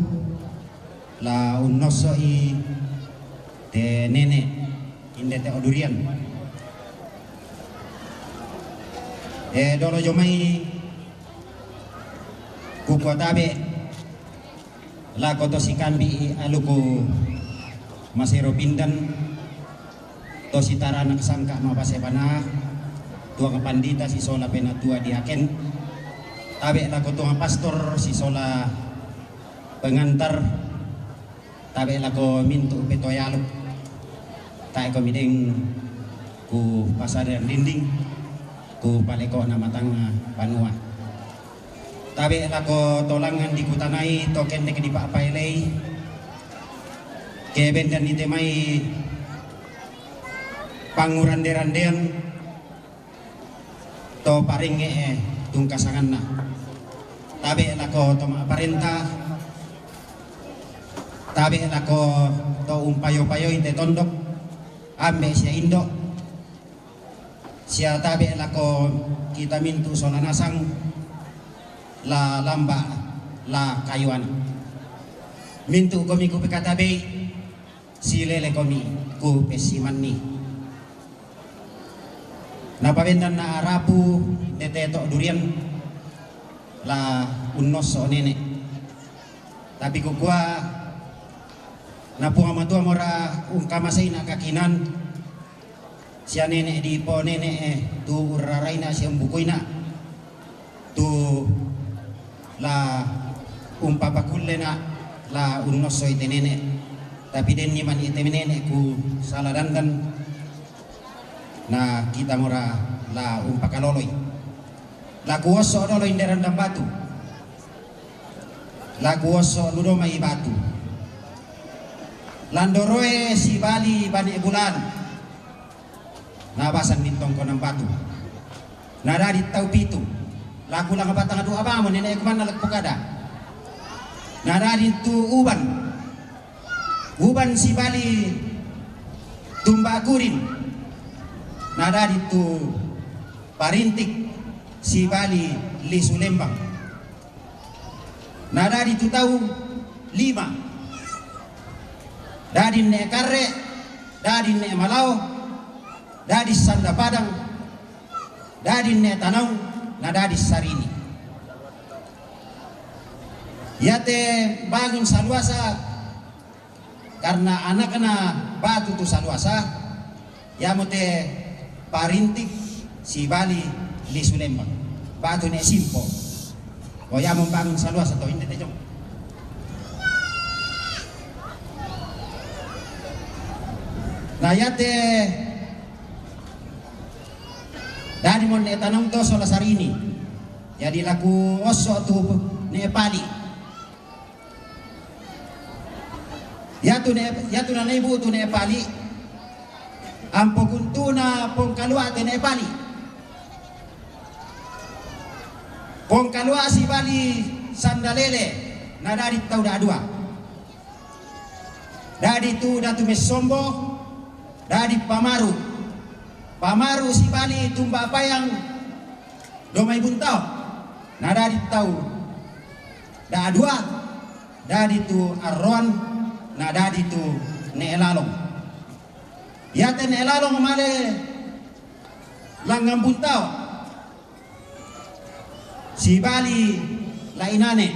la unnossoi te nene' inde te odurian. E, dolo jomai kukua tabe' lako to sikambi' aluku masero pindan, to sitaranak sangka' mapase bana, tuang pandita sisola penatua diaken, tabe' lako tuang pastor sisola pengantar, tabe' lako mintu' petoe aluk. Tae' komi deng kupasadian dinding, kupaleko'na matangnga banua. Tabe' lako to langngan dikutanai, to kendek dipa'paelei, ke bendanni te mai pangurande-randean to parengnge'e tungkasanganna. Tabe' lako to ma'parenta, Tabe' lako to umpayo-payoi te tondok, ambe' sia indo', sia tabe' lako kita mintu' sola nasang la lamba' la kayuana. Mintu' komi kupekatabe'i, silele komi kupessimanni. Napabendanna rapu tete to' durian la unnosso nene'. Tapi kukua na Puang Matua mora ungkamaseina kakinan sia nene' dipo nene' tu urraraina sia umbukuina tu la umpapakullena la unnossoi te nene'. Tapi denni mani te nene' ku sala dandan na kita mora la umpakaloloi. La kuosso dolo inderan dan batu. La kuosso ludomai batu. Landoroe sibali bane bulan. Na basan mintongko nan batu. Na dadi tau pitu. La kulang batang dua bamo nene' kumanna lekko kada. Na dadi tu uban. Uban sibali tumba kurin. Na dadi tu parintik sibali lisu lembang. Na dadi tu tau lima. Dadi ne karre, dadi ne malao, dadi sanda padang, dadi ne tanaung, na dadi sarini. Iate bangun saluasa karna anakna batu tu saluasa, iamo te parintik sibali lisu lembang. Batu ne simpo. O iamo bangun saluasa to inde te jong. Na iate dadi mo ne tanaung to sola sarini. Jadi la kuosso tu ne pali. Iatu ne, iatu nanai bu'tu ne pali. Ampo kuntuna pongkalua te ne pali. Pongkalua sibali sandalele na dadi tau dadua. Dadi tu datu messombo, dadi pamaru. Pamaru sibali tumba payang domai buntao. Na dadi tau dadua, dadi tu arroan, na dadi tu ne lalong. Iate ne lalong male langngan buntao. Sibali la inane.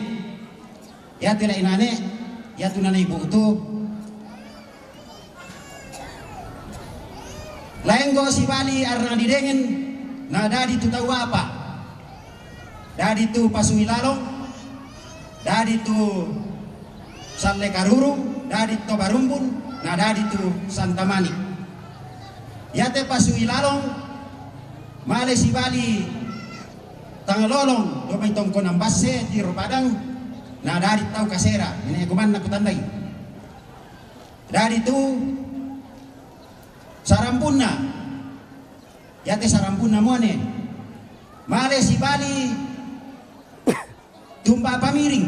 Iate la inane, iatu nanai bu'tu. Laenggo sibali arna didengen, na dadi tu tau apa. Dadi tu pasui lalong, dadi tu salle karuru, dadi to barumbun, na dadi tu santamani. Iate pasui lalong, male sibali tanglolong domai tongkonan basse tiro padang, na dadi tau kasera, ine kumanna kutandai. Dadi tu sarambunna, iate sarambunna muane, male sibali tumba pamiring,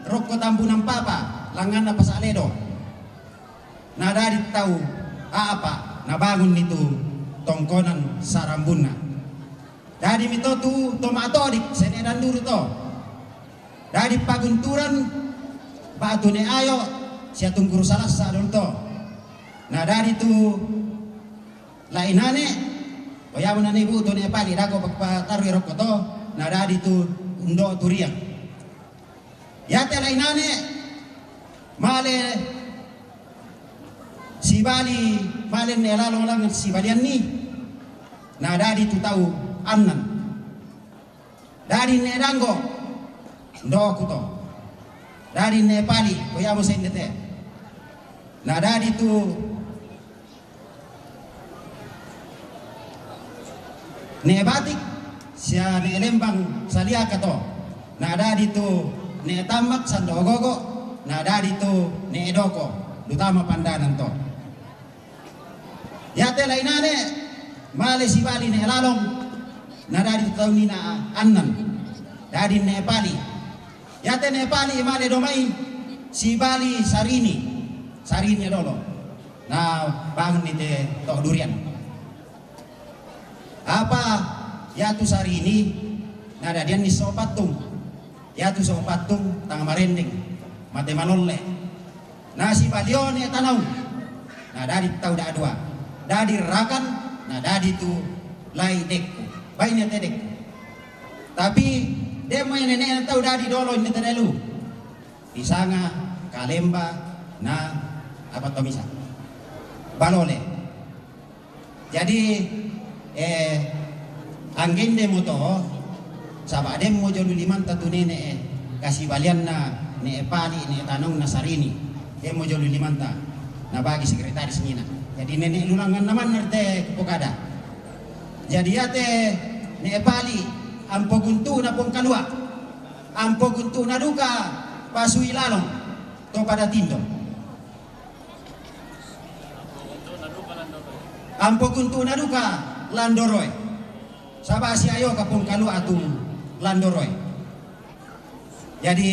rokko tambunan papa, langanna pasa ledo. Na dadi tau apa, na bangunni tu tongkonan sarambunna. Dadi mito tu to matodik, sene danduru to. Dadi pagunturan, batu ne ayo, sia tungguru salassa dol to. Na dadi tu la inane, o iamo nanai bu'tu ne pali dako patarui rokko to, na dadi tu undo turiang. Iate la inane, male sibali, male ne lalong langngan sibalianni, na dadi tu tau annan. Dadi ne danggo, ndoku to. Dadi ne pali, ko iamo sende te. Na dadi tu ne batik, sia ne lembang saliaka to. Na dadi tu ne tammak sando ogogo, na dadi tu ne doko, dutama pandanan to. Iate la inane, male sibali ne lalong, na dadi tu tau nina annan. Dadi ne pali. Iate ne pali male domai, sibali sarini. Sarini dolo. Na bangun ni te to' durian. Apa iatu Sarini na dadian ni so pattung. Iatu so pattung tang marendeng, mate manolle. Na sibalione tanau, na dadi tau da'dua. Dadi rakan, na dadi tu lai dekku. Baine te dekku. Tapi de' mai nene'na tau dadi dolo inde te delu. Pisanga, kalemba, na apa to misa. Balole. Jadi, eh, anggende mo to, saba' demmo jolo limanta tu nene', eh, kasibalianna ne' Pali, ne' Tanaung na Sarini. Demmo jolo limanta, na bagi sekretaris ngina. Jadi nene' lulanganna manna te kupokada. Jadi iate ne' Pali, ampo guntu'na Pongkalua', ampo guntu'na duka Pasui Lalong, to pada tindo. Ampo guntu'na duka Landoroe. Saba' siayoka Pongkalua' tu Landoroe. Jadi,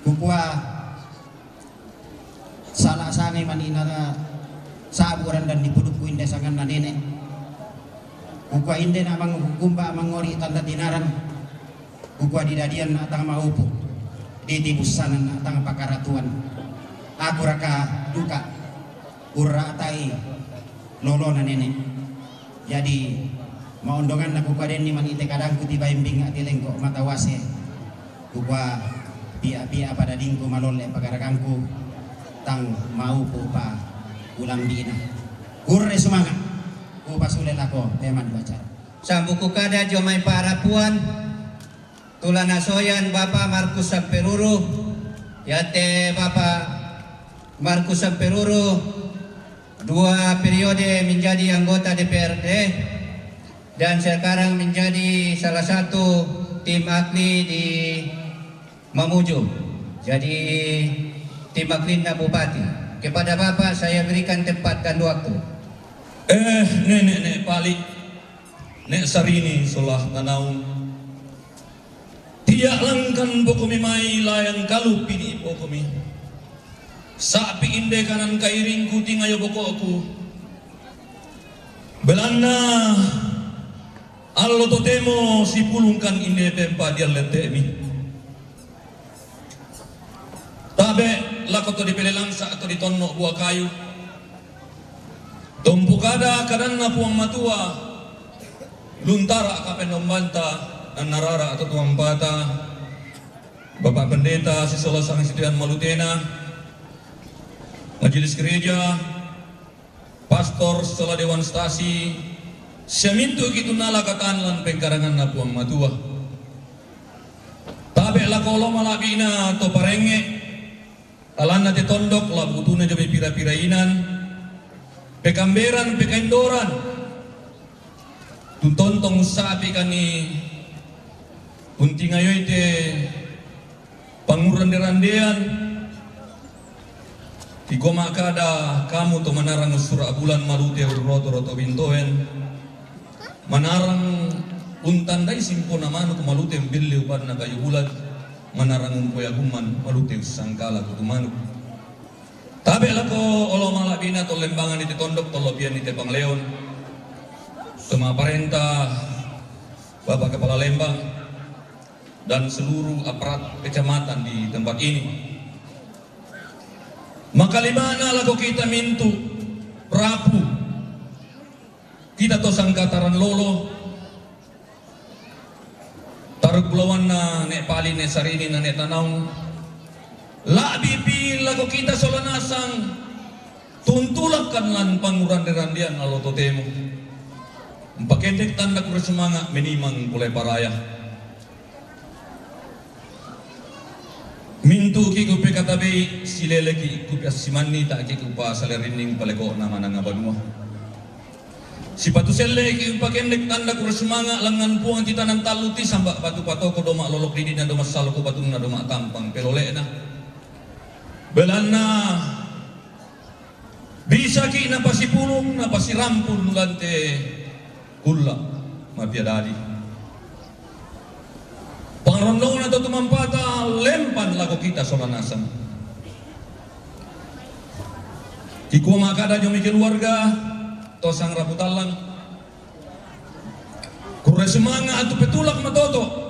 kukua sala' sangai manina sabu randan ni pudukku inde sanganna nene'. Kukua inde na manghukumba mangori tanda tinaran. Kukua didadian na tang maupu, ditibussanan na tang pakaratuan. Aku raka duka urra'tai lolona nene'. Jadi, maondonganna kukua denni manite kadangku ti baimbing ati lengko matawase. Kukua pia-pia pada dingku malolle pagaragangku tang maupu pa ulambina. Kurre sumanga', kupasule lako peman dua cara. Sambuku kada jomai parapuan, tulana soyan Bapak Markus Samperuru, yate Bapak Markus Samperuru dua periode menjadi anggota D P R D dan sekarang menjadi salah satu tim ahli di Mamuju. Jadi tim ahlinna Bupati. Kepada Bapak saya berikan tempat dan waktu. Eh, nene' ne' Pali, ne' Sarini sola Tanaung. Tia' langkan bokomi mai layang kalu pidi bokomi. Sapi inde kanan kairingku tingayo boko'ku. Belanna allo totemo sipulungkan inde pempa diallette'mi. Tabe' lako to dipelelangsa' to ditonno' bua kayu. Tompu kada kadanna Puang Matua, luntara' kapennombanta, nannarara' to tuampata, Bapak Pendeta sisola sangai sitoyan malutena, Majelis Gereja, Pastor sola Dewan Stasi, sia mintu'ki tunnala katan lan pengkaranganna Puang Matua. Tabe' lako olo mala'bi'na to parengnge', alanna te tondok la butuna jomai pira-pira inan, pekamberan, pekaindoran, tuntontong sapi kani untingayoi te pangurrande-randean, Iko ma'kada kamu to manarang ussura' bulan malute urroto-roto bintoen, manarang untandai simpona manuk malute umbelle upanna kayu bulan, manarang umpoe agumman malute ussangkala kutu manuk. Tabe' lako olo mala'bina to lembangan ite tondok, tollo pian ite pangleon, to ma'parenta Bapak Kepala Lembang, dan seluruh aparat kecamatan di tempat ini. Makalimana lako kita mintu' rapu, kita to sangkataran lolo, taruk bulawanna ne' Pali, ne' Sarini, na ne' Tanaung, la'bipi lako kita sola nasang tuntulakkan lan pangurande-randean allo totemo. Umpakendek tanda kurre sumanga' menimang pole paraya. Mintu'ki kupekatabei, sileleki kupeassimanni, ta'ki kupasale rinning paleko'na mananga banua. Sipatu selle'ki umpakendek tanda kurre sumanga' langngan Puang titanan tallu tisamba' batu patoko doma' lolok didina doma' saloko batunna doma' tampang pelole'na. Belanna Bisaki napasipulung, napasirampun lante kulla' mapia dadi. Pangrondongna to tumampata lempan lako kita sola nasang. Kikua ma'kada jo mai keluarga to Sang Raputallang, kurre sumanga' tu petulak matoto'.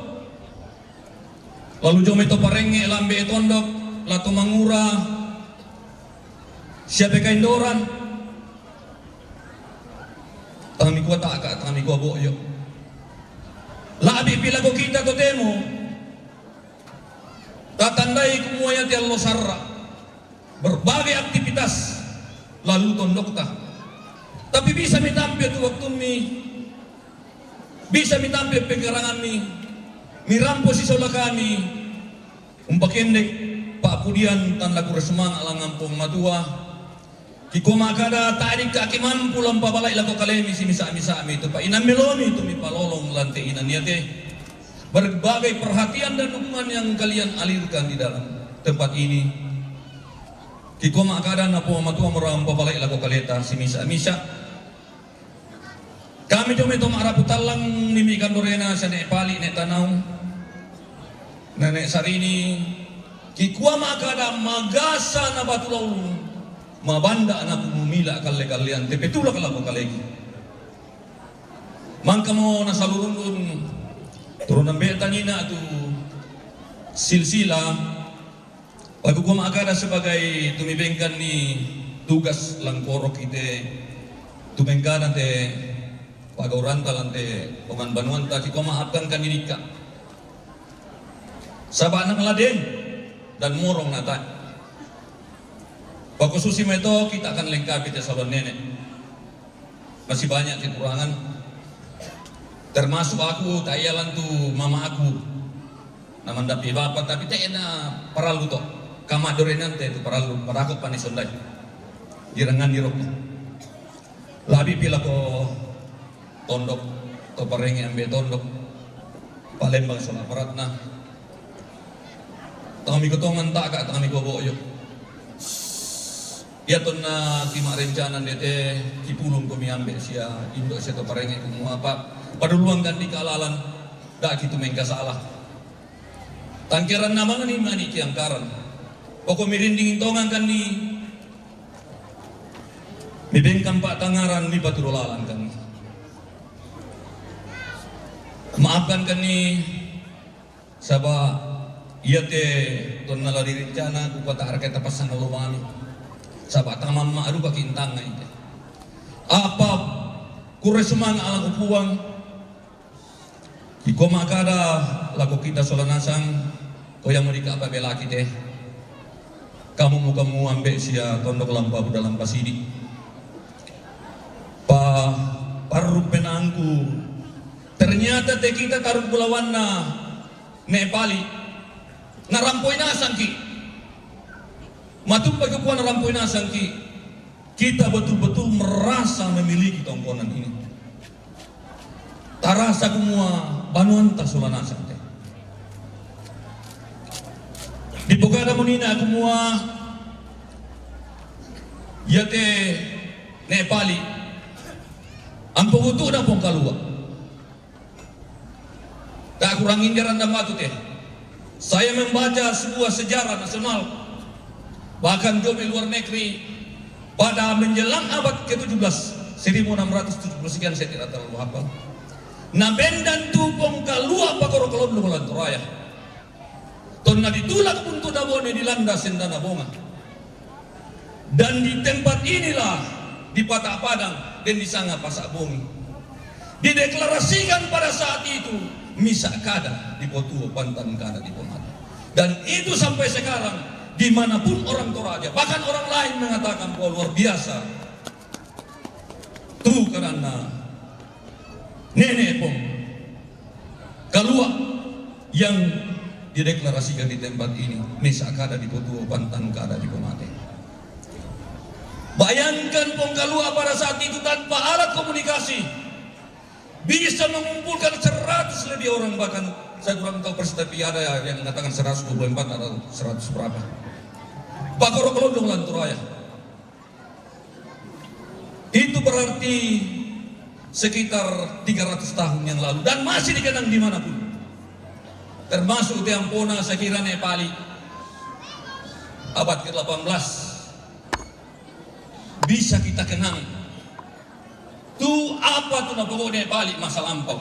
Lalu jo mai to parengnge' lambe' tondok, la to Mangura, sia pe Kaindoran. Tang mikua taka', tang mikua bo'jo. La'bi pi lako kita totemo tatandai kumua iate allo sarra', berbagai aktivitas lalu tondokta. Tapi bisa mitampe tu waktummi, bisa mitampe penggerangammi, mirampo sisola kami, umpakendek pa'pudian tang la kurre sumanga' langngan Puang Matua. Kikua ma'kada ta'dikka' kimampu la umpabala'i lako kalemi simisa'-misa'mi tu pa'inang melomi tu mipalolong lan te inan iate. Berbagai perhatian dan dukungan yang kalian alirkan di dalam tempat ini. Kikua ma'kada na Puang Matua mora umpabala'i lako kaleta simisa'-misa'. Kami jo mai to ma'rapu tallang, nimi kandorena sia Ne' Pali', Ne' Tanau, Nene' Sarini, kikua ma'kada magasa na batu laulu, mabanda' na kumumila' kalle-kallean te petulak lako kaleki. Mangkamo na salurungun turunan be' tanina tu silsila, pakukua ma'kada sebagai tu mibengkanni tugas langkorok ite tu mengkana te pagauranta lan te pongan banuanta, kikua ma'apkan kandidikka. Saba' nang laden dan morong nata'. Pakususi mai to kita akan lengkapi te saluan nene'. Masih banyak kekurangan. Termasuk aku, ta'iya lan tu mama aku. Na mandappi bapa, tapi te'na parallu to. Kama' dorenante tu parallu, padako pani sondai. Jirangan di rokko. La'bi pi lako tondok, to parengnge' ambe' tondok. Palembang sola paratna. Tang mikotongan taka', tang mikobo'jo. Iya tonna kima'rencana ndete, kipulung komi ambe' sia indo' sia to parengnge' kumua apa, paduluang kandi' kalalan, da'ki tu mengkasala. Tangkeranna mangani mani kiangkaran. Poko' mirinding tongan kandi', mibengkan pa'tangngaran, mipatudu lalan kandi'. Maafkan kandi'. Saba' iate tonna la direncana, kupata'reke tapassanna lomami. Saba' tamamma'rupaki' intangnga ite. Apa kurre sumanga' lako Puang, kikua ma'kada lako kita sola nasang, ko iamo dika'pa belaki te. Kamu mukamu ambe' sia tondok lampa buda lampa sidi'. Pa parru' penaangku, ternyata te kita tarung kulawanna Ne' Pali', narampoi nasangki'. Matuppaki kua narampoi nasangki'. Kita betul-betul merasa memiliki tongkonan ini. Tarasa kumua banuanta sola nasang te. Dipokada munina kumua iate Ne' Pali', ampo kutu'na Pongkalua'. Tak kurang indah randam batu te. Saya membaca sebuah sejarah nasional, bahkan juga di luar negeri, pada menjelang abad ketujuh belas, seribu enam ratus tujuh puluh sekian, saya tidak terlalu hafal. Na bendan tu Pongkalua' pakoro kalondong lan Toraya. Tonna ditulak buntu nabone, dilanda sendana bonga. Dan di tempat inilah, di Pata' Padang, den disanga Pasa' Bongi, dideklarasikan pada saat itu, misa' kada dipotuo, pantan kada dipomate. Dan itu sampai sekarang, dimanapun orang Toraja, bahkan orang lain mengatakan bahwa luar biasa. Tu kadanna Nene' Pongkalua' yang dideklarasikan di tempat ini, misa' kada dipotuo, pantan kada dipomate. Bayangkan Pongkalua' pada saat itu tanpa alat komunikasi bisa mengumpulkan seratus lebih orang, bahkan saya kurang tahu persis, tapi ada yang mengatakan seratus dua puluh empat atau seratus berapa. Pakoro kalondong lan Toraya. Itu berarti sekitar tiga ratus tahun yang lalu dan masih dikenang di mana pun. Termasuk te ampona, saya kira, Ne' Pali', abad kedelapan belas. Bisa kita kenang tu apa tu napogau' ne balik masa lampau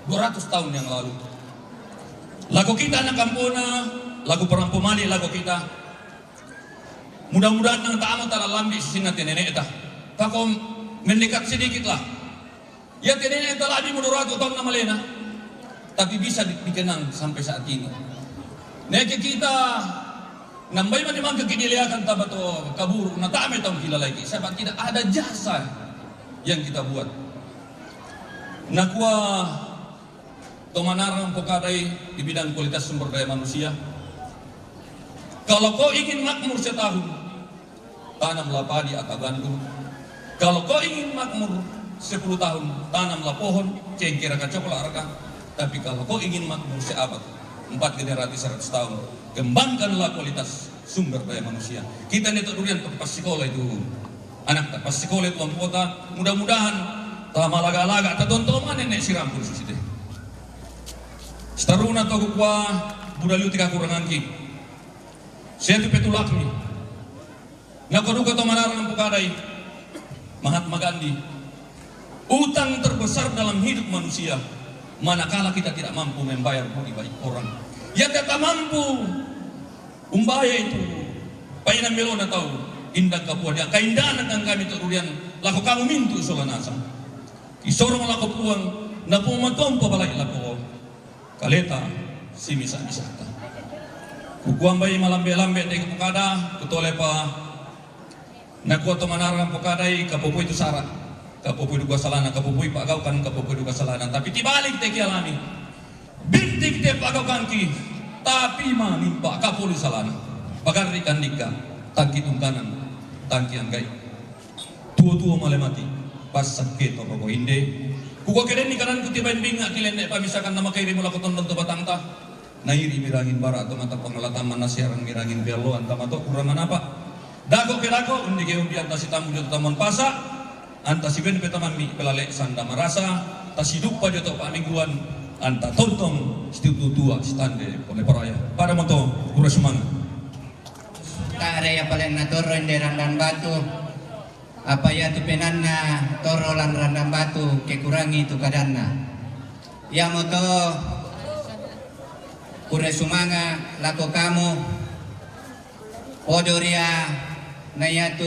dua ratus tahun yang lalu. Lako kita anak kampona, lako parampo mali' lako kita. Mudah-mudahan nang tama talalambi' si sinna te nene'ta. Tako mendekat sedikitlah. Iya te nene'ta labi mo dua ratus tahun namalena. Tapi bisa di-, dikenang sampai saat ini. Neke kita nambai mani mangka kidiliakan taba to kaburu, natame tau kilalaiki. Sebab tidak ada jasa yang kita buat. Nakua to manarang pokadai di bidang kualitas sumber daya manusia. Kalau kau ingin makmur setahun, tanamlah padi atau gandum. Kalau kau ingin makmur sepuluh tahun, tanamlah pohon, cengkeh raka, coklat raka. Tapi kalau kau ingin makmur seabad, empat generasi seratus tahun, kembangkanlah kualitas sumber daya manusia. Kita ne to durian to pasikola itu. Anakta pasikola itu ampota, mudah-mudahan tamalaga-laga, tatonto mane ne sirampun susite. Sitaruna to kukua, budaliu te kakuranganki. Setu petulakmi. Nako duka to manarang pokadai Mahatma Gandhi. Utang terbesar dalam hidup manusia, manakala kita tidak mampu membayar budi baik orang. Iya te ta mampu umbaya itu, paina melona tau, indang kapua dia, kaindahan kami to durian, lako kamu mintu sola nasang. Isorong lako Puang, napung matuang pabalai lako kaleta, simisa-misata. Kukuambai malambe-lambe te kupokada, kutolepa, nakua to manarang pokadai, kapopoi tu sara', kapopoi duka salana, kapopoi pa'gaukan, kapopoi duka salana. Tapi tibalik te kialami. Bintik te pa'gaukanki, tapi manimpa kapoli salana. Pagarri' kandika, tangki tungkanan, tangki anggai. Tuo-tuo male mati, passakke to roko inde. Kukua ke denni kananku tibain binga' kilenne pamisakan namakairi mulako tondon to batangta. Nairi mirangin bara' to mata pangalataman nasiaran mirangin pialloan tama to kurang manapa. Dako ke dako, undi ke undi anta sitammu jio to tamuan pasa', anta siben pe tamammi pelale sanda marasa, tasiduppa jio to pamingguan, anta tontong situtua sitande pole paraya. Pada moto, kura sumanga. Tare ya paling natorro inde randan batu. Apa iatu penanna torro lan randan batu, kekurangi tu kadanna. Iamoto kure sumanga' lako kamu, podo ria na iatu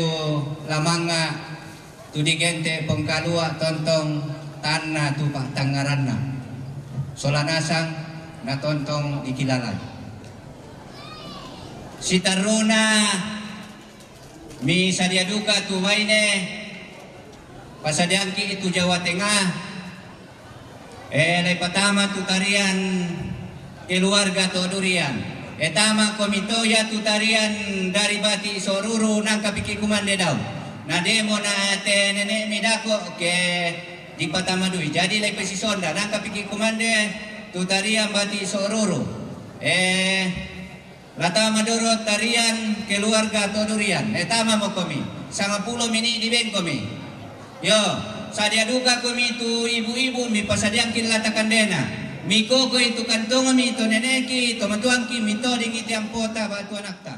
lamanga' tu digente' pongkalua' tontong tanna tu pa'tangngaranna. Sola nasang na tontong dikilalai. Sitarruna mi sadia duka tu baine, pasadiangki tu Jawa Tengah. E, lai patama tu tarian keluarga to durian. E, tama komi to iatu tarian dari bati' soruru nangka piki' kumande dau. Na demo na te nene'mi dako' ke dipatama dui. Jadi lai pesisonda nangka piki' kumande tu tarian bati' soruru. E, La tama doro tarian keluarga to durian. E, tama mokomi. Sangapulo mini' dibengkomi. Yo, sadia duka komi tu ibu-ibu mi pasadiangki lata kandena. Mikokoi tu kantongmi to neneki, to matuangki mitodingi te ampota batu anakta.